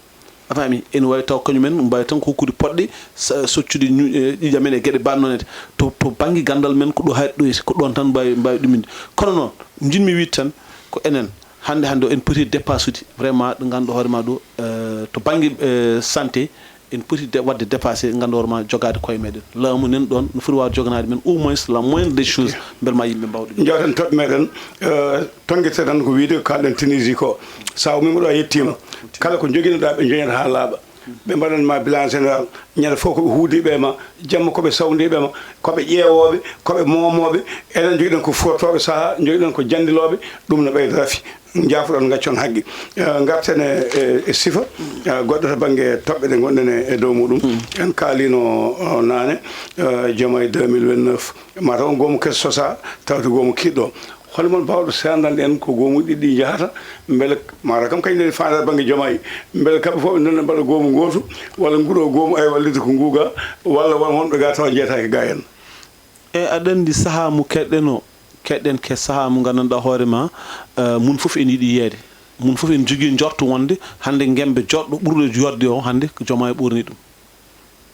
A faami? Ene waawi taw kañum en mbaawi tan ko hokkude poɗɗe, sa-, soccude ñu-, eh, ƴiiƴam en e geɗe mbaɗ noon. To, to bannge ganndal men, ko ɗo haɗi ɗo, ko ɗoon tan mbaawi, mbaawi ɗuminde. Kono noon, njiɗmi wiyde tan, ko enen, hannde, hannde o, en poti dépassude vraiment ɗo ngannduɗaa hoore ma ɗo, eh, to bannge, eh, santé, en poti de-, waɗde dépassé, ngannduɗaa hoore ma jogaade koye meɗen. Laamu nan ɗoon, no foti waawde joganaade men au moins la moindre des choses, mbele ma yimɓe mbaawa ɗum. Njewten toɓɓe meɗen, eh, tonngirte tan ko wiyde ko kaalɗen Tunisie ko. Sa ummiima ɗo a yettiima, kala ko njogiɗaa ɓe njoñata haa laaɓa. Ɓe mbaɗan ma bilan général, ñande fof ko ɓe huudiiɓe e ma, jamma ko ɓe sawndiiɓe e ma, ko ɓe ƴeewooɓe, ko ɓe moomooɓe, enen njogiɗen ko footooɓe sahaa, njogiɗen ko janndilooɓe, ɗum no ɓeyda rafi. Njaafoɗon, ngaccon haqqe. Eh, ngarten e, e, e sifa, eh, goɗɗo to bannge toɓɓe ɗe ngonɗen e, e dow muɗum. En kaalino, oh, naane, eh, jooma e deux mille vingt-neuf. Ma taw on goomu keso sosa, tawde goomu kiiɗɗo. Hol mon baawɗo seedanɗen ko goomuuji ɗiɗi njahata, mbele, mara kam kañum nani faandaade bannge Diomaye, mbele kamɓe fof ɓe ndenda mbaɗa goomu gootu, walla nguɗo goomu ay wallitde ko nguuga, walla won wonɓe ga tawa njeytaake ga en? E aɗa anndi sahaa mo keɗɗen o, keɗɗen ke sahaa mo nganndanɗaa hoore ma, eh, mun fof ene yiɗi yiyeede. Mun fof ene jogii njortu wonde hannde ngembe joɗɗo ɓurɗo yodde o hannde ko Diomaye ɓorni ɗum.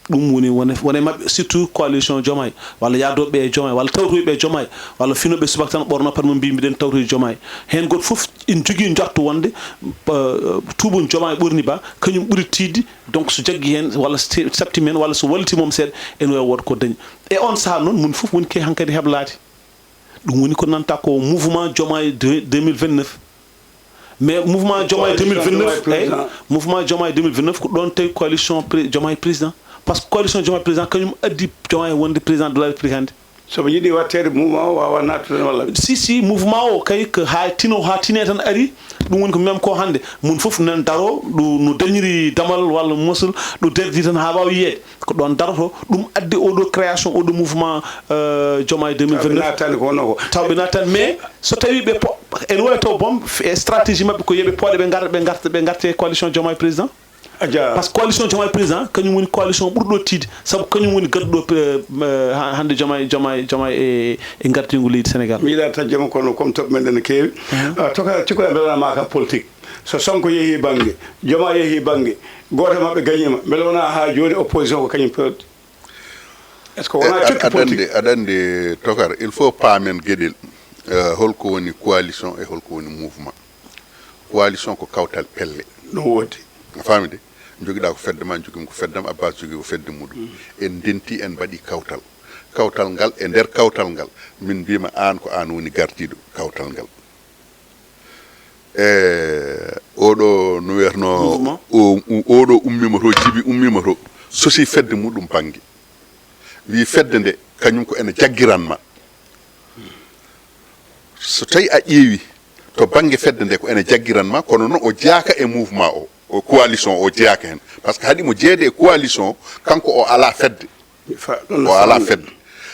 Ɗum woni wone, wone maɓɓe, surtout coalition Diomaye, walla yahdooɓe e Diomaye, walla tawtoyɓe e Diomaye, walla finooɓe subaka tan ɓorno pat mo mbi mbiɗen tawtoye Diomaye. Heen gooto fof ene jogii njortu wonde, eh, tuubun Diomaye ɓorni ba, kañum ɓuri tiiɗde, donc so jaggi heen, walla so te-, saɓtiima heen, walla so wallitiima mo seeɗa, ene waawi wood ko dañi. E on sahaa noon, mun fof woni ke hankadi heblaade. Ɗum woni ko nanta ko mouvement Diomaye de-, deux mille vingt-neuf. Mais mouvement Diomaye Coalition deux mille vingt-neuf, Diomaye président. Mouvement Diomaye deux mille vingt-neuf ko ɗoon tawi coalition pré-, Diomaye président. Parce que coalition Diomaye président kañum addi Diomaye wonde président de la République hannde. So ɓe njiɗi watteede mouvement o waawa naattude walla? Si, si, mouvement o kay ko haa tino, haa tine tan ari. Ɗum woni ko même ko hannde. Mun fof nan daro, ɗo no dañiri damal walla mosul, ɗo derdi tan haa waawa yiyeede. Ko ɗoon daroto, ɗum addi oɗo création, oɗo mouvement, euh, Diomaye deux mille vingt-neuf. Taw ɓe naatani ko wonno ko. Taw ɓe naatani, mais so tawi ɓe po-, ene wawi taw boom, e stratégie maɓɓe ko yeɓe pooɗe ɓe ngarta, ɓe ngarta, ɓe ngarta e coalition Diomaye président. A jarama. Parce que coalition Diomaye président, kañum woni coalition ɓurɗo tiiɗde, sabu kañum woni gadduɗo, euh, euh, ha-, hannde Diomaye, Diomaye, Diomaye e, e ngardigu leydi Sénégal. Mi yiɗa tan jama kono comme toɓɓe men ɗen no keewi. Mhm. Ah, toka, cikkoɗa mbeɗa ma ka politique. So Sonko yeehi bannge, Diomaye yeehi bannge, gooto e maɓɓe gañiima, mbele wonaa haa jooni opposition ko kañum pewɗo? Est-ce que wonaa cokki politique? Aɗa anndi, aɗa anndi, Tokar, il faut paamen geɗel, eh, holko woni coalition e holko woni mouvement. Coalition ko kawtal pelle. Ɗum woodi. A faami de? Njogiɗaa ko fedde ma, njogimi ko fedde am, Abbas jogii ko fedde muɗum. Mm. En ndenti, en mbaɗi kawtal. Kawtal ngal, e nder kawtal ngal, min mbiyma aan ko aan woni gardiiɗo kawtal ngal. E oɗo no wiyatno, mouvement. O, o, oɗo ummima to, jibi ummima to, sosi fedde muɗum bannge. Wi fedde nde, kañum ko ene jaggiranma. So tawi a ƴeewi to bannge fedde nde ko ene jaggiranma, kono noon o jeyaaka e mouvement o, o coalition o jeyaaka heen. Par ce que haɗi mo jeyeede e coalition, kanko o alaa fedde. Fa-, ɗon O alaa fedde.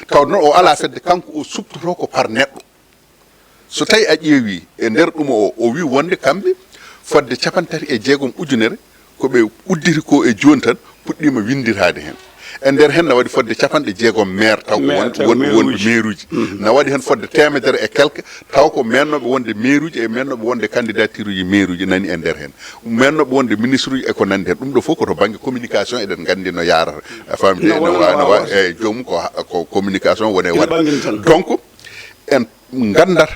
Taw noon o alaa fedde, kanko o suɓtoto ko par neɗɗo. So tawi a ƴeewi e nder ɗum o, o wi wonde kamɓe fodde capanɗe tati e jeegom ujunere ko ɓe udditi ko e jooni tan puɗɗiima winndiraade heen. E nder heen na waɗi fodde capanɗe jeegom maire taw ko Maire, won-, taw won-, maire wonɓe uji. Maire uji. Mhm. Na waɗi heen fodde teemedere e quelque taw ko mennooɓe wonde maire uji e mennooɓe wonde candidature uji maire uji nani e nder heen. Mennooɓe wonde ministre uji e ko nanndi heen. Ɗum ɗo fof ko to bannge communication eɗen nganndi no yaarata. A faami de? No wona no wa-, no wa-, waawa. Eeyi, joomum ko ha-, ko communication woni e Ina waɗde. Ɓanngini tan. Donc, en nganndat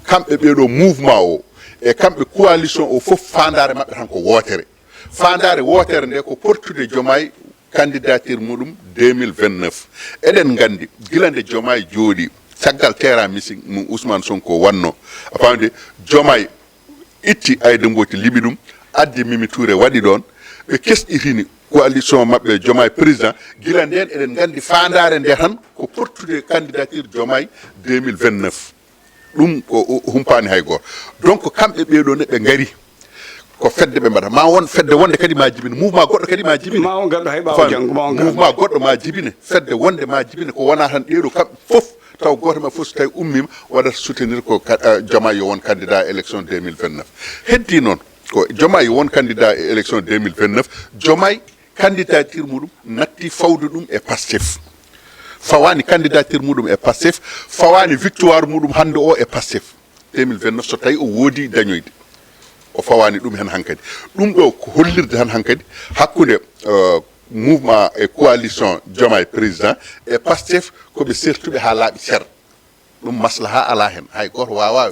kamɓe ɓee ɗoo mouvement o e kamɓe coalition o fof faandaare maɓɓe tan ko wootere. Faandaare wootere nde ko portude Diomaye candidature muɗum deux mille vingt-neuf. Eɗen nganndi gila nde Diomaye jooɗii caggal terrain meeting mo Ousmane Sonko waɗno. A faami de? Diomaye itti Aïda Mbodj liɓi ɗum, addi Mimi Touré waɗi ɗoon. Ɓe kesɗitini coalition maɓɓe Diomaye président. Gila ndeen eɗen nganndi faandaare nde tan ko portude candidature Diomaye deux mille vingt-neuf. Ɗum o, o, o humpaani hay gooto. Donc, kamɓe ɓee ɗoo ne ɓe ngari ko fedde ɓe mbaɗa. Ma won fedde wonde kadi ma jibine. Mouvement goɗɗo kadi ma jibine. Ma won garɗo hay ɓaawo Fami. Janngo, ma won garɗo. Mouvement goɗɗo ma jibine. Fedde wonde ma jibine. Ko wonaa tan ɗee ɗoo kamɓe fof. Taw gooto maɓɓe fof so tawi ummiima waɗata soutenir ko ka-, eh, Diomaye yo won candidat élection deux mille vingt-neuf. Heddii noon Ko Diomaye won candidat e élection deux mille vingt-neuf. Diomaye, candidature muɗum natti fawde ɗum e Pastef. Fawani candidature muɗum e Pastef, fawani victoire muɗum hannde o e Pastef. Deux mille vingt-neuf, so tawi o woodi dañoyde, o fawani ɗum hen hankadi. Ɗum ɗo ko hollirde tan hankadi hakkunde, euh, mouvement e coalition Diomaye président e Pastef, ko ɓe sertuɓe ha laaɓi cer. Ɗum maslaha ala hen. Hay goto wawa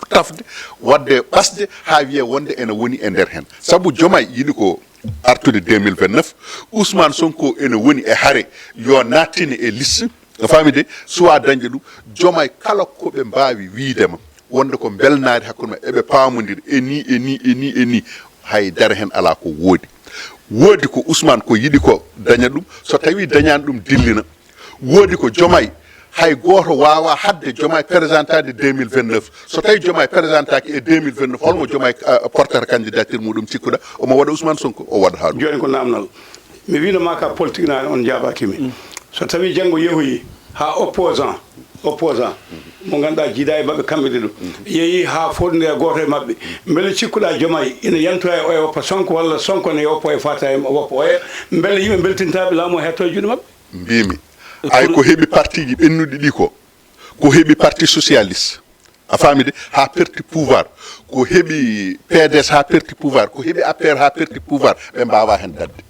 tafde, wadde ɓasde ha wiye wonde ene woni e nder hen. Sabu Diomaye yiɗi ko artude deux mille vingt-neuf. Ousmane Sonko ene woni e hare yo nattine e liste. A faami de, suwa dañde ɗum, Diomaye kala ko ɓe mbawi wiide ma wonde ko belnaade hakkunde ma, eɓe paamodira e ni, e ni, e ni, e ni. Hay dara hen ala ko woodi. Woodi ko Ousmane ko yiɗi ko daña ɗum, so tawi dañani ɗum dillina. Woodi ko Diomaye, hay goto wawa hadde Diomaye présentade deux mille vingt-neuf. So tawi Diomaye présentaki e deux mille vingt-neuf, holmo Diomaye, euh, portata candidature muɗum cikkuɗa? Omo waɗa Ousmane Sonko, o waɗata ɗum. Joni ko namdal. Mi wino ma ka politique na on jaabaki mi. So tawi janngo yehoyi ha opposant, opposant, mo ganduɗa jiida e maɓɓe kamɓe ɗiɗo, yeehi ha fodde e goto e maɓɓe, beele cikkuɗa Diomaye ina yantoya e oya woppa Sonko, walla Sonko ne woppa e fata e woppa oya? Beele yimɓe beltintaɓe laamu o hetto e juuɗe maɓɓe? Mbimi, ay ko heɓi partiji ɓennuɗi ɗi ko, ko heɓi parti socialiste, a faami de, ha perti pouvoir, ko heɓi P D S ha perti pouvoir, ko heɓi A P R ha perti pouvoir, ɓe mbawa hen dadde.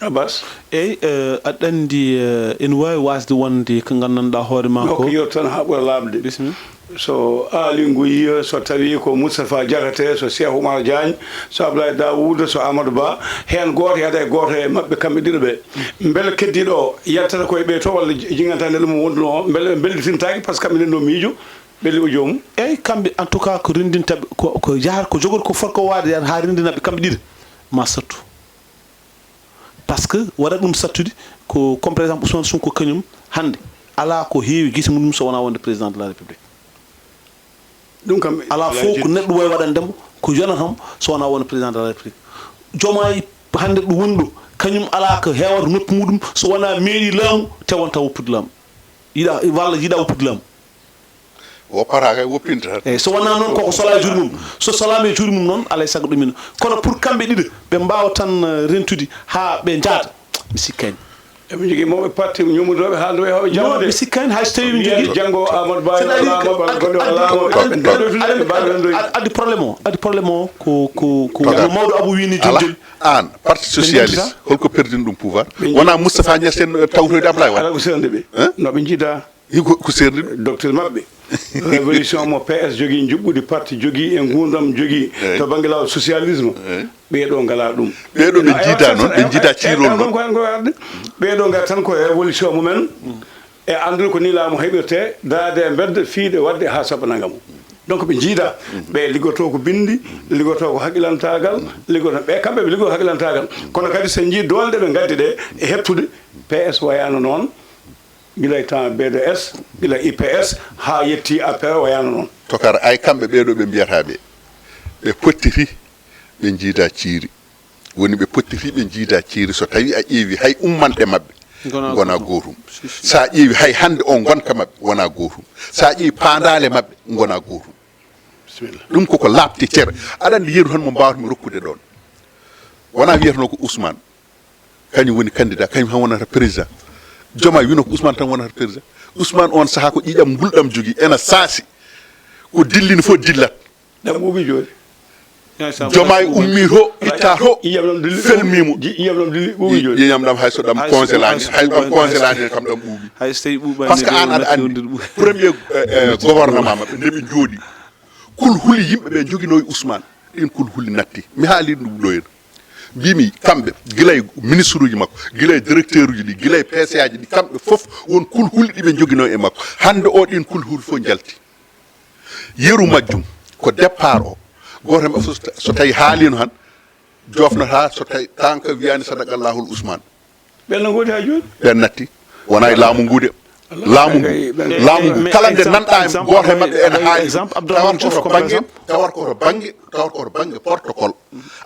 Abbas. Eyyi, eh, aɗa anndi, eh, ene waawi waasde wonde ko nganndanɗaa hoore ma ko. Ko yewta tan haa ɓura laaɓde. Bisimilla. So Aly Ngouille, so tawi ko Moustapha Diakhaté, so Cheikh Oumar Diagne, so Abdoulaye Daouda, so Amadou Ba, heen gooto yahda e gooto e maɓɓe kamɓe ɗiɗo ɓe. Mbele keddiiɗo o yaltata koye ɓee to walla ji-, jinganta nde ɗum wonduno o, mbele ɓe mbellitintaake par ce que kamɓe ndenno miijo, ɓe liɓo joomum? Eyyi, kamɓe en tout cas ko renndinta ɓe, ko, ko yahata ko jogori ko foti ko waawde yahata haa renndina ɓe kamɓe ɗiɗo, ma sattu. Par ce que waɗa ɗum sattude ko, comme par exemple Ousmane Sonko kañum hannde alaa ko heewi gese mum so wonaa wonde président de la république. Ɗum kam alaa fof ko neɗɗo wawi waɗande mo ko yonata mo so wonaa wonde président de la république. Diomaye hannde ɗo woni ɗo kañum alaa ko heewata noppi muɗum so wonaa meeɗi laamu te wonta woppude laamu. Yiɗa walla yiɗa woppude laamu. Woppata kay, woppinta tan. Eyyi, so wonaa noon koko sola e juuɗe mum. So solaama e juuɗe mum noon, alay sago ɗum ina. Kono pour kamɓe ɗiɗo, ɓe mbaawa tan, eh, rentude haa ɓe njaada, mi sikkani. Eɓe njogii mawɓe parti ñuumodooɓe haalduɓe e hoɓe. Non, jamma de. Mi sikkani, hay so tawi ɓe njogii. Janngo Amadou Ba, c'est-à-dire que laamoɓe, addi, golle addi, laamoɓe, addi, ɓe mbaɗa addi, rendoyde. Addi problème o, addi problème o ko, ko, ko no mawɗo Abou wini jom jom. An, parti socialiste, holko perdini ɗum pouvoir? Wona Moustapha Niasse en, eh, tawtoyde Ablaye Wade? Ala ko sernde ɓe. Hein? No ɓe njiida. Ko, ko serni ɗum. Docteur maɓɓe. Révolution mo P S jogii, njuɓɓudi parti jogii e nguurndam jogii to bannge laawol socialisme. Eyyi. Ɓee ɗoo ngalaa ɗum. Ɓee ɗoo ɓe njiida noon, ɓe njiida ciirol noon. Ko arde. Ɓee ɗoo ngara tan ko e révolution mumen. E anndude ko nii laamu heɓirtee, daade e mbedda, fiide, waɗde haa sabba nannga mum. Donc ɓe njiida, ɓe liggotoo ko binndi, liggotoo ko haqilantaagal, liggotoo ɓe kamɓe ɓe liggotoo haqilantaagal. Kono kadi so njii doole ɗe ɓe ngaddi ɗe e heɓtude, P S wayaano noon. Gila e temps B D S, gila I P S, haa yetti A P R o wayano noon. Tokar, ay kamɓe ɓee ɗoo ɓe mbiyata ɓe, ɓe pottiti, ɓe njiida ciiri. Woni ɓe pottiti, ɓe njiida ciiri. So tawi a ƴeewi hay ummanɗe maɓɓe, ngona gootum. Si, si. So a ƴeewi hay hannde o ngonka maɓɓe, wona gootum. So a ƴeewi paandaale maɓɓe, ngona gootum. Bisimilla. Ɗum koko laaɓti cere. Aɗa anndi yeru tan mo mbaawatmi rokkude ɗoon. Wona wiyatano ko Ousmane. Kañum woni candidat, kañum tan wonata président. Diomaye wino ko Ousmane tan wonata président. Ousmane on saha ko ƴiƴam ngulɗam jogii, ena saasi. Ko dillini fof dillat. Ɗam ɓuuɓi jooni. Diomaye ummi to, itta to, ƴiƴam ɗam dilli, felmimo. Ƴiƴam ɗam dilli, ɓuuɓi jooni. Ƴiƴam ɗam hay so ɗam congelani, hay so ɗam congelani kam ɗam ɓuuɓi. Hay so tawi ɓuuɓani. Parce que an aɗa anndi. Premier, eh, eh, gouvernement maɓɓe, nde ɓe njooɗi. Kulhuli yimɓe ɓe njoginoo e Ousmane, ɗin kulhuli natti. Mi haali ɗum ɗo henna. Mbimi kamɓe, gila e ministre uji makko, gila e directeur uji ɗi, gila e P C A ji ɗi, kamɓe fof won kulhuli ɗi ɓe njoginoo e makko. Hannde o ɗin kulhuli fof njalti. Yeru majjum ko départ o. Gooto e maɓɓe fof so ta-, so tawi haalino han, jofnata so tawi kanko wiyani sadaqallahul Ousmane. Ɓen no ngoodi haa jooni? Ɓen natti. Wona e laamu ngu de. Laamu ngu, laamu ngu, kala nde nanɗa e gooto e maɓɓe ene haali, tawata ko to bannge, tawata ko to bannge, tawata ko to bannge protocole.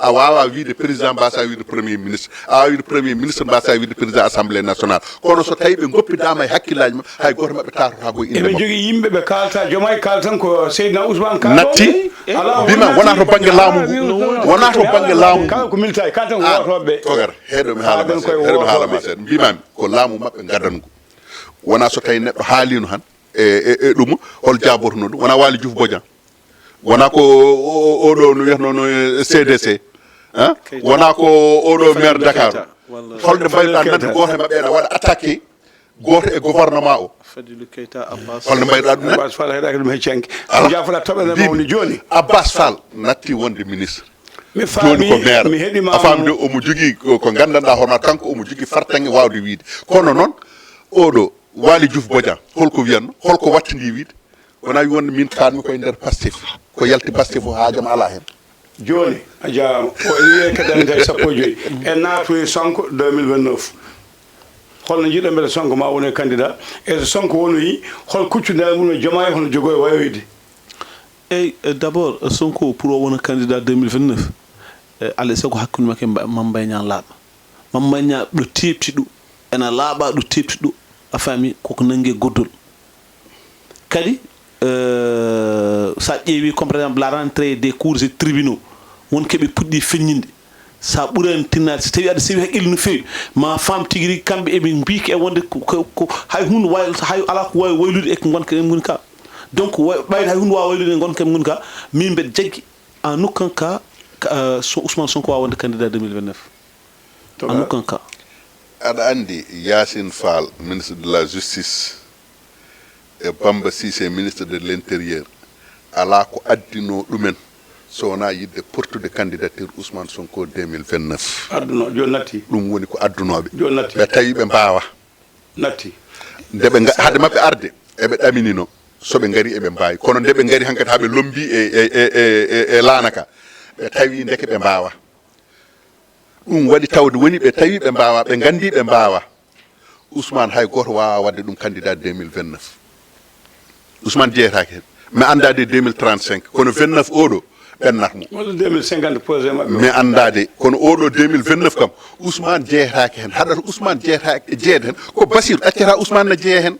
A waawaa wiyde président mbaasaa wiyde premier ministre, a waawaa wiyde premier ministre mbaasaa wiyde président assemblée nationale. Kono so tawii ɓe ngoppidaama e hakkillaaji maɓɓe, hay gooto maɓɓe taartotaako e innde makko. Eɓe njogii yimɓe ɓe kaalta, Jomaay kaala tan ko Seydina Ousmane kaala. Natti, mbima wonaa to bannge laamu ngu, wonaa to bannge laamu ngu. Kala ko militaire, kaala tan ko wootooɓe. Togara, heɗo mi haala ma seeɗa, heɗo mi haala ma seeɗa. Mbimami ko laamu maɓɓe ngadangu. Wonaa so tawii neɗɗo haaliino han e, e, e ɗum, hol jaabotono ɗum? Wonaa Waly Diouf Bodian? Wonaa ko o, o, oɗo no wiyatnoo no, e, C D C? Hein? Wonaa ko oɗo maire Dakar? Holnde mbayɗa nande gooto e maɓɓe ene waɗa attaqué gooto e gouvernement o? Fadilou Keita, Abbas. Holnde mbayɗa ɗum nande? Abbas Fall heɗaaki ɗum hecci hanki. Ala. Jaafoɗa toɓɓere mawni jooni. Abbas Fall natti wonde ministre. Mi faami, jooni ko maire. Mi heɗima. A faami de, omo jogii ko, ko nganndanɗaa hono kanko omo jogii fartaŋŋe waawde wiyde. Kono noon, oɗo Waly Diouf Bodian, holko wiyatno? Holko wattindi wiyde? Wonaa wi wonde min kaanmi koye nder Pastef. Ko yalti Pastef o haajam alaa heen. Jooni, a jaaraama. O wiyee kadi amin tawi sappo e joy. En naatoyi Sonko deux mille vingt-neuf. Holno njiɗɗon mbele Sonko ma wone candidat? E so Sonko wonoyi, hol kuccu nder mum e Jomaay, hono jogoo e wayoyde? Eyi, eh, d'abord, eh, Sonko pour o wona candidat deux mille vingt-neuf, eh, alaa e sago hakkunde makko e Mba-, Mame Mbaye Niang laaɓa. Mame Mbaye Niang ɗo teeɓti ɗo, ena laaɓa ɗo teeɓti ɗo, a faami, koko nanngi e goddol. Kadi, eh, so a ƴeewi, comme par exemple, la rentrée des cours et tribunaux, won ko ɓe puɗɗi feññinde. So a ɓuraani tinnaade, so tawii aɗa sewi haqqille no feewi, ma faam tigi rigi, kamɓe eɓe mbiy ko e wonde ko, ko, ko hay huunde waawi, hay alaa ko waawi waylude e ko ngonka en ngoni ka. Donc, wa-, ɓayde hay huunde waawa waylude e ngonka en ngoni ka, min mbeɗa jaggi, en aucun cas, ka, euh, so Ousmane Sonko waawa wonde candidat deux mille vingt-neuf. En aucun cas. Aɗa anndi Yacine Fall, ministre de la Justice, e Bamba Cissé, ministre de l'Intérieur, alaa ko addinoo ɗumen so wonaa yiɗde portude candidature Ousmane Sonko deux mille vingt-neuf. Adduno, jooni natti. Ɗum woni ko addunooɓe. Jooni natti. Ɓe tawi ɓe mbaawa. Natti. Nde ɓe nga-, hade maɓɓe arde, eɓe ɗaminino. So ɓe ngari, eɓe mbaawi. Kono nde ɓe ngari hankadi haa ɓe lombi e, e, e, e, e, e laana ka, ɓe tawi ndeke ɓe mbaawa. Ɗum waɗi tawde woni ɓe tawi ɓe mbaawa, ɓe nganndi ɓe mbaawa. Ousmane hay gooto waawaa waɗde ɗum candidat deux mille vingt-neuf. Ousmane jeyetaake heen. Mi anndaa de deux mille trente-cinq, kono vingt-neuf oɗo ɓennat mo. Walla deux mille cinquante projet maɓɓe o. Mi anndaa de, kono oɗo deux mille vingt-neuf kam, Ousmane jeyetaake heen. Haɗata Ousmane jeyetaake, jeyde heen, ko Bassirou ɗaccata Ousmane na jeya heen.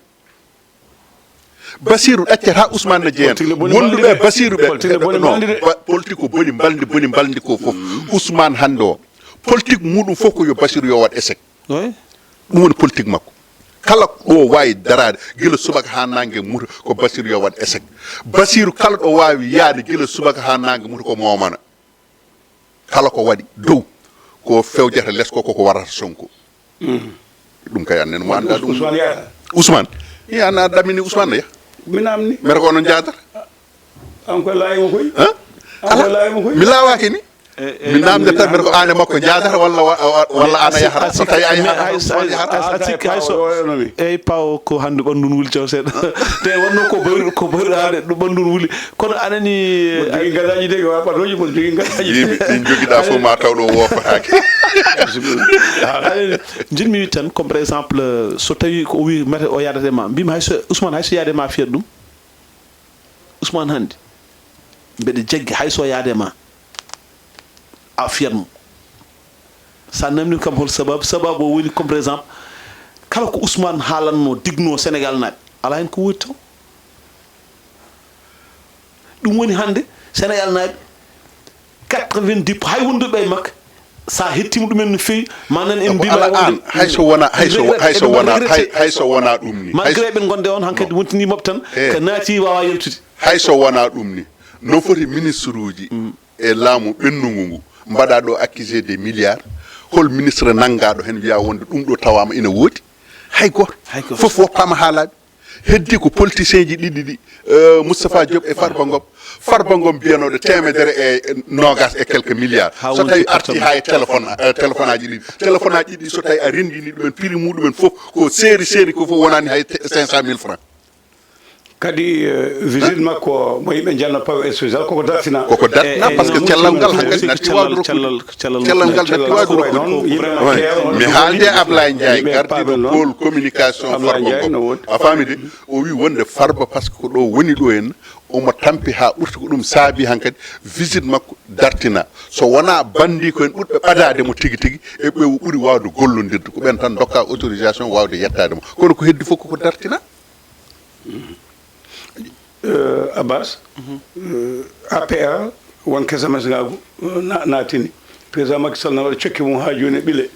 Bassirou ɗaccata Ousmane na jeya heen. Politique ne boni mbalndi ɓe. Wonduɓe Bassirou ɓe, politique ne boni non, mbalndi de. Ba-, politique ko boni mbalndi, boni mbalndi ko fof. Ousmane hannde o, politique muɗum fof ko yo Bassirou yo waɗ échec. Oui. Ɗum woni politique makko. Kala ɗo waawi daraade gila subaka haa naange muta ko Bassirou yo waɗ échec. Bassirou kala ɗo waawi yahde gila subaka haa naange muta ko momana. Kala ko waɗi dow ko fewjata les ko koko warata Sonko. Mm. Ɗum kay annen mo annda ɗum. Ousmane yaata. Ousmane? Iya, na ɗamini Ousmane ya. Mi namni. Mere ko onon jaadata. An koye laayi mo koy? Hein? An koye laayi mo koy? Mi laawaaki ni. Mi namde tan mbeɗa ko aan e makko njaadata walla wa-, wa-, walla aan a yahata? So tawi a yahata, hay so, hay so, hay so, eyyi, pawo ko hannde ɓanndu wuli caw seeɗa. Te wonno ko bayru, ko bayru haade ɗo ɓanndu wuli. Kono anani, mon jogii gadaaji de, wa ɓadooji, mon jogii gadaaji. Yimɓe ɗin jogiɗa fof ma taw ɗo woofaaki. Anani, jinmi wi tan, comme par exemple, so tawi ko o wi mate o yaadata e ma, mbimi hay so Ousmane, hay so yaade ma fiyat ɗum. Ousmane hannde, mbeɗa jaggi hay so yaade ma, a fiyat mo. Sa namdin kam hol sababu, sababu o woni comme par exemple, kala ko Ousmane haalanno, digno Sénégal naaɓe, alaa heen ko woodi toon. Ɗum woni hannde Sénégal naaɓe, quatre-vingt-dix, hay wonduɓe e makko, sa hettima ɗumen no feewi, ma nan en mbima ala an, hay so wona, hay so, hay so wona, hay, hay so wona ɗum ni. Malgré ɓe gonde on hankadi wontini mobɓe tan, eh, ko naati wawa yaltude. Hay so wona ɗum ni, no foti ministre uji e laamu ɓennungu ngu mbaɗa ɗo accusé des milliards? Hol ministre nanngaɗo heen wiya wonde ɗum ɗo tawama ina woodi? Hay goto. Hay goto. Fof woppama haa laaɓi. Heddi ko politicien ji ɗiɗi ɗi, eh, Moustapha Diop e Farba Ngom. Farba Ngom mbiyanoɗo temedere e nogas e quelques milliards. So tawi arti ha e téléphone, eh, téléphone aji ɗiɗi. Téléphone aji ɗiɗi so tawi a rendini ɗumen prix muɗumen fof ko seeri seeri ko fof wonani hay cinq cent mille francs. Kadi, eh, visite makko mo yimɓe njanno pawe spécial koko dartina. Koko dartina, par ce que cellal ngal hankadi natti wawde rokkude. Cellal ngal natti wawde rokkude. Mi haalde Ablaye Ndiaye, gardiɗo pôle communication Farba Ngom. A faami de? O wi wonde Farba, par ce que ko ɗo woni ɗo en, omo tampi ha ɓurti, ko ɗum saabi hankadi visite makko dartina. So wona bandi ko en ɓurɓe ɓadade mo tigi tigi, e ɓe o ɓuri wawde gollondirde, ko ɓen tan dokka autorisation wawde yettade mo. Kono ko heddi fof koko dartina. Eh, Abbas, eh, A P R won kesamesgagu, eh, na- naatini. Président Macky Sall na waɗa cokki mum ha joni e ɓile.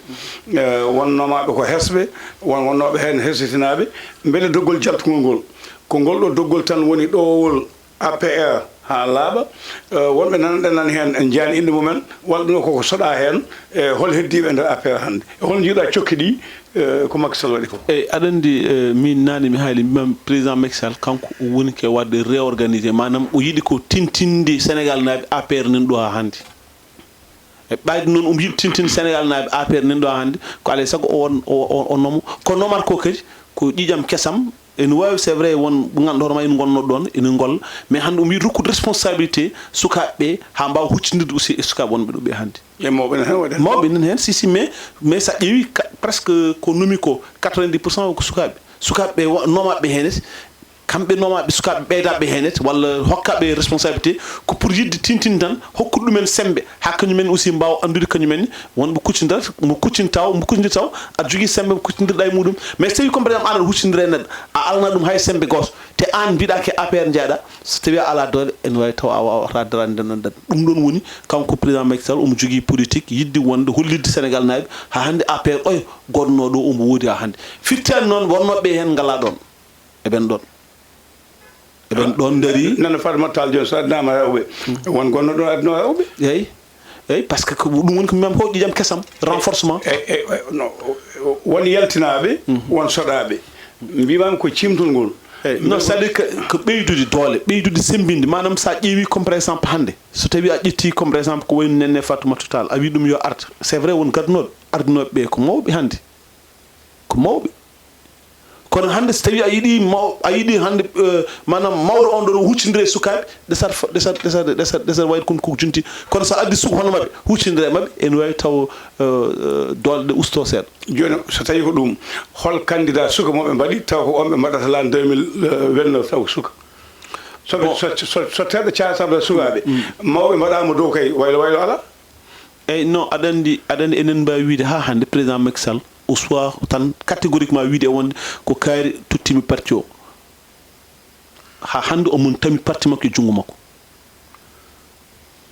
Eh, won nomaɓe ko hesɓe, won wonnoɓe hen hesitinaɓe. Beele doggol jaltugol ngol, ko ngol ɗo doggol tan woni ɗowowol A P R ha laaɓa? Eh, wonɓe nan ɗe nan hen en jani inde mumen, walla ɗum koko soɗa hen. E hol heddiɓe e nder A P R hande? E hol jiiɗa cokki ɗi, eh, ko Macky Sall waɗi ko? Eyyi, aɗa anndi, eh, min naane mi haali, mbimami président Macky Sall kanko o woni ko waɗde réorganisé, maanaam o yiɗi ko tintinde Sénégal naaɓe A P R nan ɗo haa hannde. E ɓayde noon omo yiɗi tintinde Sénégal naaɓe A P R nan ɗo haa hannde, ko alaa e sago o won o o o nomo. Ko nomata ko kadi ko ƴiiƴam kesam. Ene waawi, c'est vrai, won ɓe ngannduɗaa hoore ma ene ngonnoo ɗoon, ene ngolla, mais hannde omo yiɗi rokkude responsabilité sukaaɓe ɓe haa mbaawa huccindirde aussi e sukaaɓe wonɓe ɗo ɓe hannde. E mawɓe ne heen waɗi heen. Mawɓe nana heen, si si, mais mais so a ƴeewi ka- presque ko nomi ko quatre-vingt-dix pour cent ko sukaaɓe. Sukaaɓe ɓe wa- nomaaɓe ɓe heen, kamɓe nomaaɓe sukaaɓe ɓeydaaɓe heen walla hokkaaɓe responsabilité, ko pour yiɗde tintinde tan, hokkude ɗumen semmbe haa kañum en aussi mbaawa anndude kañum en ne won ɓe kuccinta, mo kuccinta o, mo kuccinta o, aɗa jogii semmbe mo kuccindirɗa e muɗum. Mais so tawi comme par exemple an aɗa huccindira e neɗɗo, a alana ɗum hay semmbe gooto, te an mbiɗa ko A P R njeyaɗa, so tawi a ala doole, ene waawi taw a waawata daraade nden ɗon daɗe. Ɗum ɗon woni kanko président Macky Sall omo jogii politique yiɗde wonde hollitde Sénégal naaɓe haa hannde A P R oyo gonnoo ɗo omo woodi haa hannde. Firti an noon wonnooɓe ɓe heen ngalaa ɗoon, eɓen ɗoon. Eɓen ɗoon ndarii. Nana Fatma Tall jooni so adnaama rewɓe, won gonnoo ɗoon adnoo rewɓe. Eeyi. Eeyi, par ce que ko ɗum woni ko mbiyam ko ƴiiƴam kesam, renforcement. E e no won yaltinaaɓe, won soɗaaɓe. Mbimami ko ciimtol ngol. Eeyi, non, c'est à dire que ko ɓeydude doole, ɓeydude semmbinde, maanaam so a ƴeewi comme par exemple hannde, so tawi a ƴetti comme par exemple ko wayno Nenne Fatoumata Tall, a wi ɗum yo arta, c'est vrai won gadnooɓe, ardinooɓe ɓe ko mawɓe hannde. Ko mawɓe. Kono hannde so tawi a yiɗi maw a yiɗi hannde, eh, maanaam mawɗo on ɗon huccindira e sukaaɓe, ɗesat fo- ɗesat ɗesat ɗesat ɗesat wayde kono koko junti. Kono so a addi suka hono maɓɓe huccindira e maɓɓe, ene waawi taw, eh, eh, doole ɗe usto seeɗa. Jooni so tawi ko ɗum, hol candidat suka moɓe mbaɗi taw ko on ɓe mbaɗata lan deux mille vingt-neuf taw ko suka? Soɓe so so so teɗɗo caasabla sukaaɓe mawɓe mbaɗaama dow kay, waylo waylo alaa. Eeyi, non, aɗa anndi, aɗa anndi enen mbaawi wiyde haa hannde président Macky Sall o suwaa tan catégoriquement wiyde e wonde ko kaari tottimi parti o. Haa hannde omo tami parti makko e junngo makko.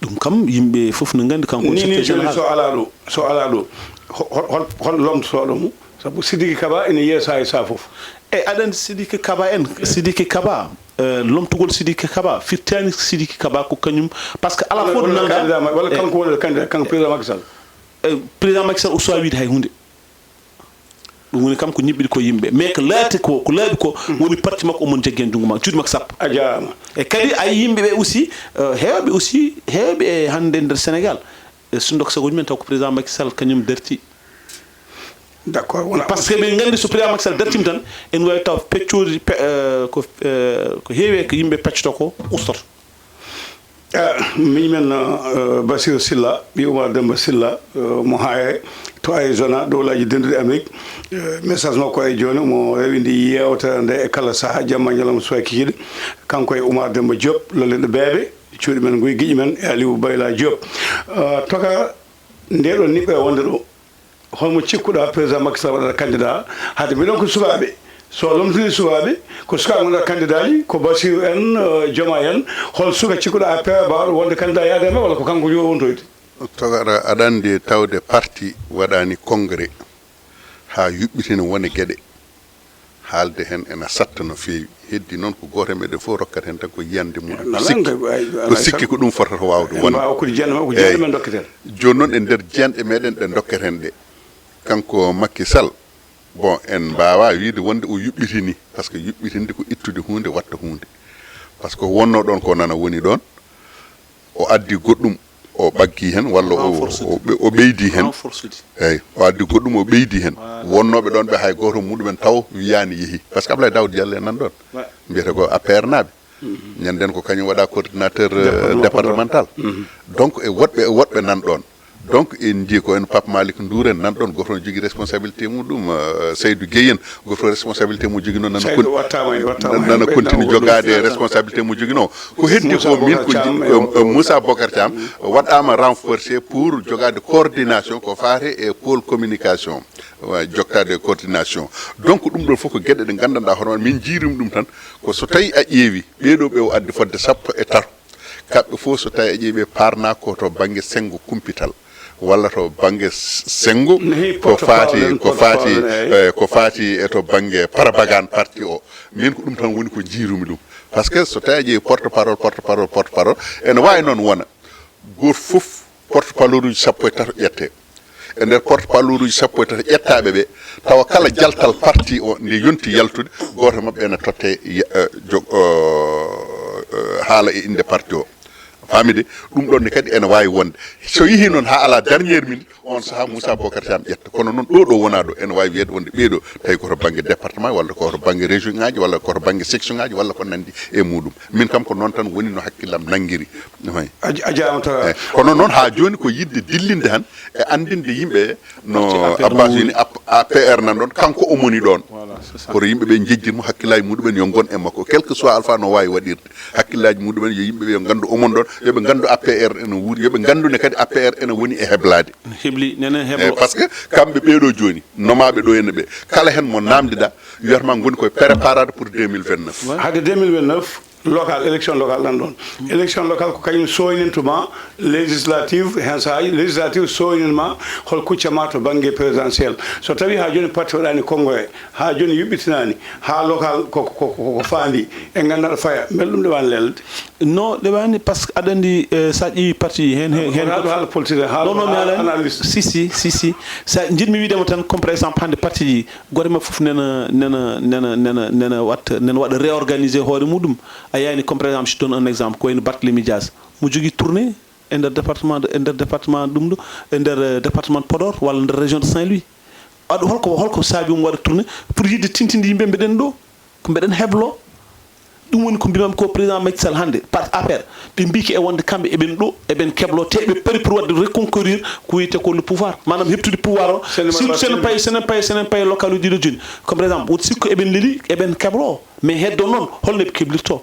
Ɗum kam yimɓe fof ne nganndi kanko woni ni secrétaire jooni général. So alaa ɗo, so alaa ɗo, ho- hol hol hol lomtotooɗo mo? Sabu Sidiki Kaba ene yeesa e saa fof. Eeyi, aɗa anndi Sidiki Kaba en, Sidiki Kaba, eh, lomtugol Sidiki Kaba firtaani Sidiki Kaba ko kañum, par ce que alaa fof ɗo nannga. Candidat ma walla kanko woni candidat kanko président Macky Sall? Eh, président Macky Sall o suwaa wiyde hay huunde. Ɗum woni kam ko ñiɓɓiɗi ko yimɓe, mais ko laati ko, ko laaɓi ko woni parti makko omon jaggi heen junngo makko, juuɗe makko sappo. A jaaraama. E kadi ay yimɓe ɓe aussi, eh, heewɓe aussi, heewɓe e hannde nder Sénégal, e so ndok sagoji men taw ko président Macky Sall kañum darti. D'accord, wona. Par ce que ɓe nganndi so président Macky Sall dartima tan, en waawi taw peccoji pe- eh, ko eh, ko heewi e ko yimɓe peccoto ko ustoto. Ah, miñ men uh, Basir Silla, ɓi Umar Demba Silla, uh, mo haa to Arizona, dowlaji denduɗi Amérique. Uh, message makko e jooni mo rewindi yewtere nde e kala saha jamma ñalawma suwa kikiɗe. Kanko e Umar Demba Diop, lolleɗo beebe, cuuɗi men nguy giƴi men e Aliou Bayla Diop. Uh, toka nde ɗon niɓɓe wonde ɗo. Holmo cikkuɗa président Macky Sall waɗata candidat? Hade mbiɗon ko sukaɓe, so lomtini sukaɓe, ko sukaɓe gonɗa candidat ji, ko Bassirou en, uh, Diomaye en. Hol suka cikkuɗa A P R bawɗo wonde candidat yaade ma, walla ko kanko yo wontoyde? Togara aɗa andi tawde parti waɗani congrès ha yuɓɓitina wone gueɗe. Haalde heen ena saɗta no feewi. Heddii noon ko gooto e meɗen fof rokkata heen tan ko yiyannde mum. Ko sikki, ko sikki ko ɗum fotata waawde wonde. Eeyi. Jooni noon e nder jiyanɗe meɗen ɗe ndokketen ɗe, kanko Macky Sall, bon, en mbaawaa wiyde wonde o yuɓɓitinii, par ce que yuɓɓitinde ko ittude huunde waɗta huunde. Par ce que wonnoo ɗoon ko nana woni ɗoon. O addi goɗɗum, o ɓaggi heen walla o, o, o ɓeydi heen. Eeyi, o addi goɗɗum, o ɓeydi heen. Wonnooɓe ɗoon ɓe hay gooto muɗumen taw wiyaani yehi. Par ce que Ablaye Daouda Diallo en nan ɗoon. Mbiyata ko A P R naaɓe. Ñanden ko kañum waɗa coordinateur, euh, départemental. Donc e woɗɓe, e woɗɓe nan ɗon. Donc en njii ko en Pape Malick Ndour en nan ɗon, goto no jogii responsabilité muɗum, euh, Seydou Gueye en, goto responsabilité mo jogino nana Seydou kon- wattama e wattama nana heen, continue ɓe jogaade woni responsabilité mo jogino. Ko heddi Moussa ko min Bocar ko Thiam, ji- e euh, Moussa Bocar Thiam waɗama renforcé pour jogaade coordination ko faate e pôle communication. Wa- jokkade e coordination. Donc ɗum ɗon fof ko geɗe ɗe nganndanɗaa hoore ma, min njiirimi ɗum tan. Ko so tawi a ƴeewi ɓeeɗo ɓe o addi fodde sappo e tato, kamɓe fof so tawi a ƴeewi ɓe parna ko to bannge senngo kumpital walla to bannge s- senngo. Ko faati ko faati eh, ko faati e to bannge parabagane parti o. Min ko ɗum tan woni ko njiirumi ɗum. Par ce que so tawi a ƴeewi porte parole, porte parole, porte parole, ene waawi noon wona gooto fof porte parole uji sappo e tato ƴette. E nder porte parole uji sappo e tato ƴettaaɓe ɓe, tawa kala jaltal parti o nde yonti yaltude, gooto maɓɓe ene totte, eh, jo- eh, haala e innde parti o. Faamide? Ɗum ɗon ne kadi ene waawi wonde. So yehi noon haa ala dernière minute, on sahaa Moussa Bocar Thiam ƴetta. Kono noon ɗo ɗo wonaa ɗo, ene waawi wiyeede wonde ɓeeɗo tawi ko to bannge département walla ko to bannge région ŋaaji walla ko to bannge section ŋaaji walla ko nanndi e muɗum. Min kam ko noon tan woni no hakkillam nanngiri. Wi. A a jaaraama tawa. Eyi, kono noon haa jooni ko yiɗde dillinde tan e anndinde yimɓe no Abbas wini, A P R nan ɗon, kanko o moni ɗon. Koto yimɓe ɓe njejjir mo, hakkillaaji muɗumen yo ngon e makko, quel que soit alpha no waawi waɗirde. Hakkillaaji muɗumen yo yimɓe ɓe yo nganndu omon ɗon, yo ɓe nganndu A P R ene wuuri, yo ɓe nganndu ne kadi A P R ene woni e heblaade. Hebli nene heblo. Eyi, par ce que kamɓe ɓeeɗo jooni nomaaɓe ɗo ene ɓe, kala heen mo naamndiɗaa wiyata ma ngoni koye préparade pour deux mille vingt-neuf. Hade deux mille vingt-neuf, local, élection locale nan ɗon. Élection locale ko kañum sooynintuma législative, heen sahaaji législative sooyninma hol kuccama to bannge présidentiel. So tawi haa jooni parti waɗaani congrès, haa jooni yuɓɓitinaani, haa local ko ko ko ko faandi, en nganndaa ɗo faya, mbele ɗum ɗewaani lelde? Non, ɗewaani, par ce que aɗa anndi, eh, so a ƴeewi parti heen heen heen. Haala politique, haala non non mi haalani analyse. Si si si si. Sa jiɗmi wiidema tan, comme par exemple hannde parti ji, gooto e maɓɓe fof nena nena nena nena nena watta nena waɗa réorganiser hoore muɗum. A yiyani, comme par exemple, je donne un exemple, ko wayno Barthélémy Dias, mo jogii tournée e nder département de, e nder département ɗum ɗo, e nder, eh, département de Podor walla nder région de Saint-Louis. Aɗa holko holko saabi mo waɗa tournée? Pour yiɗde tintinde yimɓe, mbeɗen ɗo, ko mbeɗen heblo. Ɗum woni ko mbimami ko, président Macky Sall hannde par A P R, ɓe mbii ko e wonde kamɓe eɓen ɗo, eɓen keblo, te eɓe pari pour waɗde reconquérir ko wiyete ko le pouvoir, maanaam heɓtude pouvoir o. Senen payi, senen payi, senen payi local uji ɗiɗo jooni, comme par exemple, woto sikku eɓen leli, eɓen keblo, mais heddo noon holno ɓe keblirto?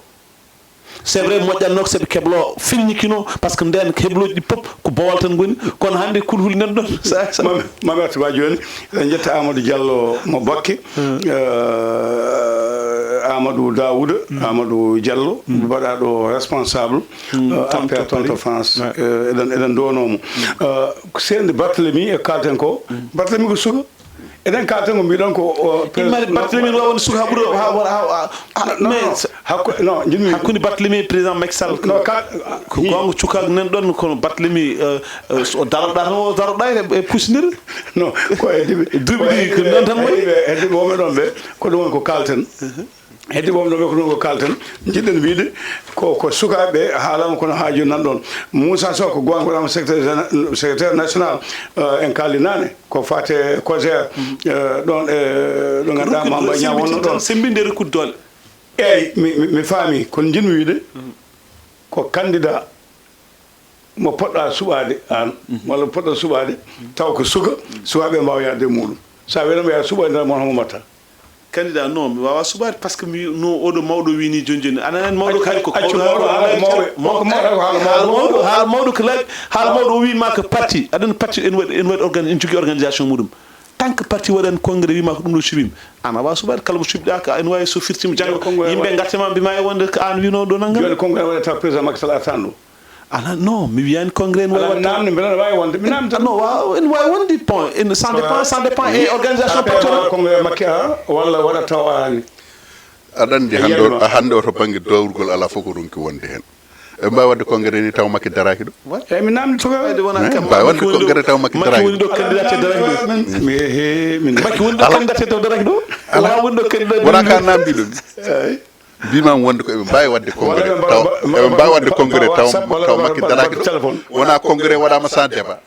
C'est vrai, moƴƴatno ko so ɓe keblo, feññikino, par ce que nden hebloji ɗi pop ko bowal tan ngoni. Kono hannde kulhuli nan ɗon. Sa- sa- Mami Mami Artuba jooni, eɗen njetta Amadou Diallo mo Bakke, euh, Amadou Daouda, Amadou Diallo, mbaɗaɗo responsable, euh, A P R toon to France. Euh, eɗen eɗen ndonomo. Euh, ko seeɗa Barthélemy e kalten ko, Barthélemy ko suka. Eɗen kalten ko mbiɗon ko o Immari Barthélemy ne wawa wonde suka ha ɓuura ha wona ha. Non, non, non. Hakku- non, jinmi hakkunde Barthélemy e président Macky Sall. Non, ka- ko gonga, cukaagu nan ɗon, kono Barthélemy, euh, euh, so o daroɗa tan, o daroɗa e, e pusinir. Non, ko heddiɓe. Duuɓi ɗi ko non tan woni. Heddiɓe, heddiɓe wonɓe ɗon ɓe, ko ɗum woni ko kalten. Heddiɓe wonɓe ɗon ɓe, ko ɗum ko kalten. Jiɗɗen wiide ko, ko sukaaɓe haalama, kono ha joni nan ɗon. Moussa Sow ko gonga, waɗama secrétaire géné- secrétaire national, euh, en kaldi nane. Ko fate COJER, eh, ɗon e ɗo ngannduɗaa Mamba Niang wonno ɗon. Semmbinde rokkude doole. Eeyi, mi, mi, mi faami. Kono njiɗmi wiide, ko candidat mo poɗɗa suɓaade aan, walla mo poɗɗa suɓaade, taw ko suka, sukaaɓe mbaawa yahde e muɗum. So a wiyii mo yaa suɓo, e nder mon homo mbatta? Candidat, non, mi waawaa suɓaade, par ce que mi, no oɗo mawɗo wii nii jooni jooni. Aɗa anndi mawɗo kaali ko accu mawɗo, haala mawɓe. Mawɗo, haala mawɗo, haala mawɗo ko laaɓi, haala mawɗo o wii ma ko parti. Aɗa anndi parti ene waɗi, ene waɗi organ-, ene jogii organisation muɗum. Tant que parti waɗani congrès, wii ma ko ɗum ɗo suɓiimi. Aan a waawaa suɓaade, kala mo suɓiɗaa ko ene waawi so firtiima janngo, yimɓe ngarta ma mbii ma e wonde ko aan wiinoo ɗo nanngam. Jooni congrès waɗata, président Macky Sall artaani ɗo. Alaa, non, mi wiyaani congrès ne waɗa. Alaa, mi namni, mbeɗa waawi wonde, mi namni tan. Non, waaw, ene waawi wonde, bon, ene, ça dépend, ça dépend e organisation parti o. Congrès Macky a, walla waɗa taw arani. Aɗa anndi hannde o, hannde o to bannge dawrugol alaa fof ko ronki wonde heen. Eɓe mbaawi waɗde congrès ni taw Macky daraaki ɗo? Eeyi, mi namni suka. Eɓe mbaawi waɗde congrès taw Macky daraaki ɗo? Macky woni ɗo candidat te daraaki ɗo. Mi, he, min. Macky woni ɗo candidat te taw daraaki ɗo? Alaa. Wona woni ɗo candidat. Wona ka namdi ɗum. Eeyi. Mbimami wonde ko eɓe mbaawi waɗde congrès taw, eɓe mbaawi waɗde congrès taw, taw Macky daraaki ɗo. Wona congrès waɗaama sans débat.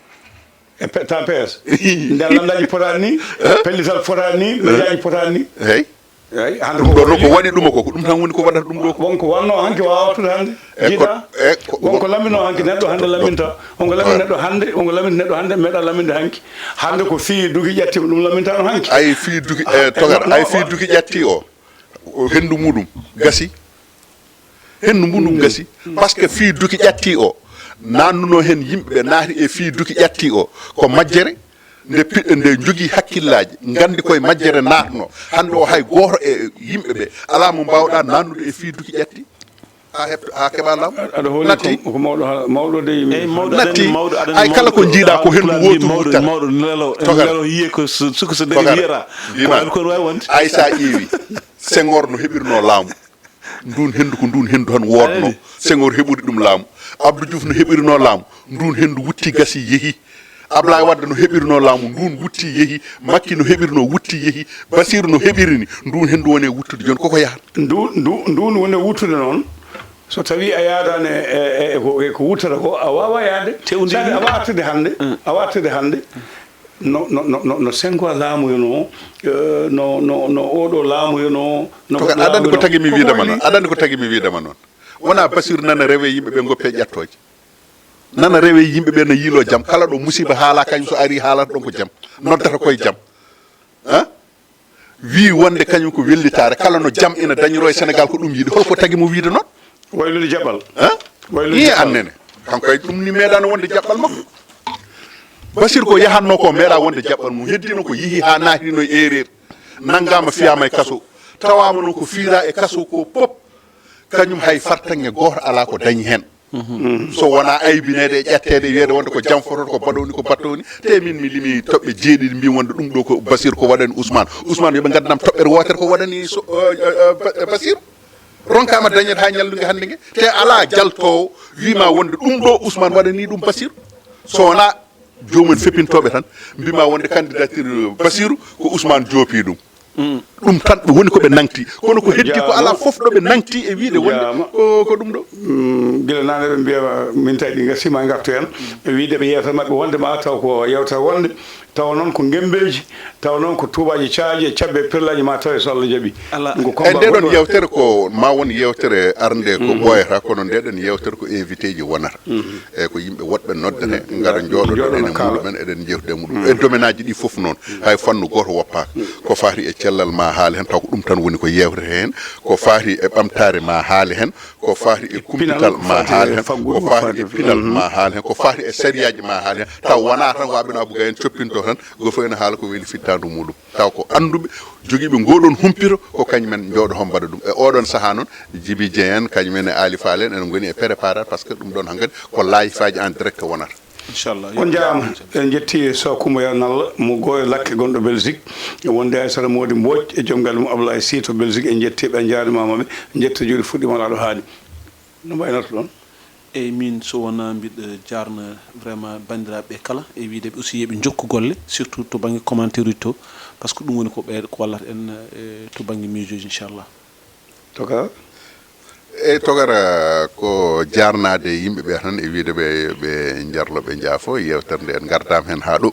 E pe- taw P S. Nden lanndaji potaani ni, pellital fotaani ni, médiaji potaani ni. Eeyi. Eyi, hannde ɗum ɗo noon ko waɗi ɗum ko, ko ɗum tan woni ko waɗata ɗum ɗo ko. Wonko wannoo hanki waawaa wattude hannde. E ko, jiiɗaa? E ko, wonko laminoo hanki neɗɗo hannde laminta. Wonko lamin neɗɗo hannde, wonko lamin neɗɗo hannde, meeɗa laminde hanki. Hannde ko fii duki ƴatti ko ɗum lamintaano hanki. Ay fii duki, e, togar, no, no, ay fii duki ƴatti o. O henndu muɗum gasi. Henndu muɗum gasi. Parce que fii duki ƴatti o. Naannunoo heen yimɓe ɓe naati e fii duki ƴatti o. Ko majjere. Nde pi-, nde jogii hakkillaaji, nganndi koye majjere naatnoo. Hannde o hay gooto e yimɓe ɓe alaa mo mbaawɗaa naannude e fii duki ƴatti. Haa heɓ-, haa keɓaa laamu. Aɗa hooli natti. Ko, ko mawɗo ha-, mawɗo dey. Eyi, mawɗo natti. Aɗani, mawɗo aɗani, ay kala ko mawɗo jiiɗaa ko henndu wootu mawɗo, wuttata. Mawɗo lelo, togar. Lelo yiye ko su-, suka so dañi togar. Wiyata. Ko mbima. Ko wawi wonde. Ay sa ƴeewi, Senghor no heɓirnoo laamu. Ndun henndu ko ndun henndu tan woodnoo. Eyi. Senghor heɓiri ɗum laamu. Abdou Diouf no heɓirnoo laamu. Ndun henndu wutti gasi yehi. Ablaye Wade no heɓirnoo laamu. Ndun wutti yehi. Makki no heɓirnoo wutti yehi. Basiru no heɓirini. Ndun henndu woni e wuttude. Jooni koko yahata? Ndu, ndu, ndun woni e wuttude noon. So tawi a yaadaani e, e, e ko, e ko wuttata ko, a waawa yaade. Tewndi. Saɗa a wawa artude hannde. Mm. A wawa artude hannde. No, no, no, no, no Senghor laamoyno, eh, no, no, no oɗo laamoyno, no to ka goɗɗo aɗa anndi ko laamoyno. Tagi mi Ko wiidama ko noon? Aɗa anndi ko tagi mi wiidama noon? Wona Basiru nana rewe yimɓe ɓe ngoppe ƴattooje. Nana rewe yimɓe ɓe no yiilo jam. Kala ɗo musiba haala kañum so ari haalata ɗon ko jam. Noddata koye jam. Hein? Wii wonde kañum ko wellitaare. Kala no jam ina dañiroo e Senegal ko ɗum yiɗi. Holko tagi mo wiide noon? Waylude jaɓɓal. Hein? Waylude jaɓɓal. Annene. Kanko e ɗum ni meeɗaano wonde jaɓɓal makko. Basir ko yahanno ko meeɗa wonde jaɓɓal mum. Heddino ko yihi haa naatino e erreur. Nanngaama fiyaama e kaso. Tawaama noon ko fiira e kaso ko pop. Kañum hay fartaŋŋe gooto alaa ko dañi heen. So wonaa aybineede e ƴatteede e wiyeede wonde ko jam fototo, ko baɗooni, ko baɗtooni. Te min mi limi toɓɓe jeeɗiɗi mbi wonde ɗum ɗo ko Basir ko waɗani Ousmane. Ousmane yo ɓe ngaddam toɓɓere wootere ko waɗani so, eh, eh, eh, Ba-, eh, Basir. Ronkaama dañeede haa ñallunge hannde nge. Te alaa jaltoowo wiima wonde ɗum ɗo Ousmane waɗani ɗum Basir. So wonaa joomum en feppintooɓe tan mbima wonde candidature Basiru ko Ousmane joopi ɗum. Ɗum tan ɓe woni ko ɓe nangti. Kono ko heddi ko alaa fof ɗo ɓe nangti e wiide wonde ko, ko ɗum ɗo. Mm, gila naane ɓe mbiya min tawi ɗi ngarti ma ngartu heen. E wiide ɓe yewta maɓɓe wonde ma taw ko yewta wonde. Tawa noon ko ngembeeji, tawa noon ko tuubaaji caaji e cabbe e pirlaaji ma tawe so Allah jaɓi. Ɗum ko combat goɗɗo. E nde ɗon yewtere ko ma won yewtere arnde ko ɓooyata, kono nde ɗon yewtere ko invité ji wonata. E ko yimɓe woɗɓe noddete, ngara jooɗoɗen e muɗumen, eɗen njeewtida e muɗum. E domaine aji ɗi fof noon, hay fannu gooto woppaaka. Ko faati e cellal ma haali heen, taw ko ɗum tan woni ko yewtete heen. Ko faati e ɓamtaare ma haali heen. Ko faati e kumpital ma haali heen. Ko faati e pinal ma haali heen. Ko faati e sariyaaji ma haali heen. Taw wonaa tan waaɓe no Abou Gaye en coppinto tan, go fof ene haala ko weli fittaandu muɗum. Taw ko annduɓe, jogiiɓe ngoɗon humpito, ko kañumen njooɗo hon mbaɗa ɗum. E oɗon sahaa noon, Djiby Dieng en, kañumen e Ali Fall en, ene ngoni e préparat, parce que ɗum ɗon hankadi ko live aji en direct wonata. Inchallah. On njaaraama, en njetti Sow Coumba Yero Nalla, mo Gooyo Lakke gonɗo Belgique, wonde Aissata Mody Mbodj e joom galle mum Abdoulaye Sy to Belgique, en njettii ɓe, en njaarnimaama ɓe, en njetti jooɗi fuɗɗiima laaɗo haaɗi. No mbaynata ɗon? Eyyi, min so wonaa mbiɗa jaarna vraiment banndiraaɓe ɓe kala, e wiide ɓe aussi yo ɓe njokku golle, surtout to bannge commentaire uji to, parce que ɗum woni ko ɓe, ko wallata en, eh, to bannge miijoji, inchallah. Toga? Eyyi, togara ko jaarnaade yimɓe ɓe tan e wiide ɓe, ɓe njarlo, ɓe njaafo, yewtere nde en ngardaama heen haa ɗo.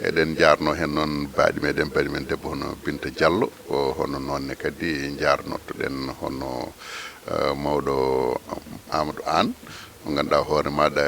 Eɗen njaarno heen noon baaɗi meɗen, baaɗi men debbo hono Binta Diallo, ko hono noon ne kadi njaarnottoɗen hono eh, mawɗo Amadou Anne, mo ngannduɗaa hoore maaɗa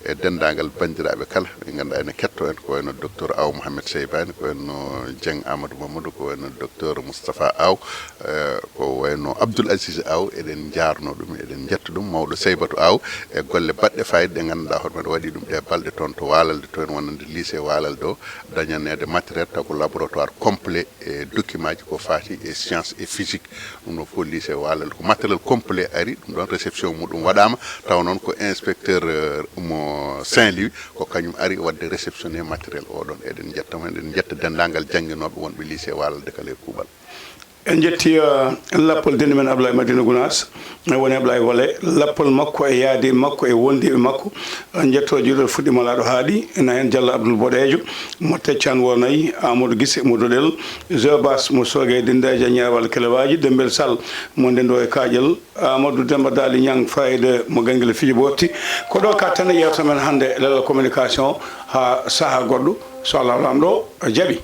e denndaangal banndiraaɓe kala, ɓe ngannduɗaa ene kettoo en, ko wayno docteur Aw Mohamed Seybani, ko wayno Dieng Amadou Mamadou, ko wayno docteur Moustapha Aw, eh, ko wayno Abdoul Aziz Aw, eɗen njaarno ɗum, eɗen njetta ɗum, mawɗo Seybatou Aw, e golle baɗɗe faayiida ɗe ngannduɗaa hoore maaɗa waɗi ɗum ɗe balɗe toon to Waalalde, to en wonande lycée Waalalde o, dañaneede matériel taw ko laboratoire complet e document ji ko faati e science et physique. Ɗum ɗon fof lycée Waalel ko matériel complet ari, ɗum ɗon réception muɗum waɗaama. Tawa noon ko inspecteur, euh, mo Saint-Louis, ko kañum ari waɗde réceptionné matériel o ɗon. Eɗen njetta mo, eɗen njetta denndaangal jannginooɓe wonɓe lycée Waalel de kala e kuuɓal. En njetti, uh, lappol denɗo men Ablaye Madina Gounass, woni Ablaye Wale, lappol makko e yaadi makko e wondiiɓe makko. En njetto juuɗe fuɗɗiima laaɗo haaɗi, ina heen Diallo Abdoul Boɗeejo, mo Teccan Wornayi, Amadou Gise mo Doɗel, Zobas mo Sogay Dindeeja Ñaawal Kelewaaji, Dembel Sall mo Ndendo e Kaaƴel, Amadou Demba Daali Ñang Fayda mo Gangel Fijo Botti. Ko ɗo ka tan e yeewtere men hannde, Leral Communication, haa sahaa goɗɗo, so Allah Laamɗo jaɓi.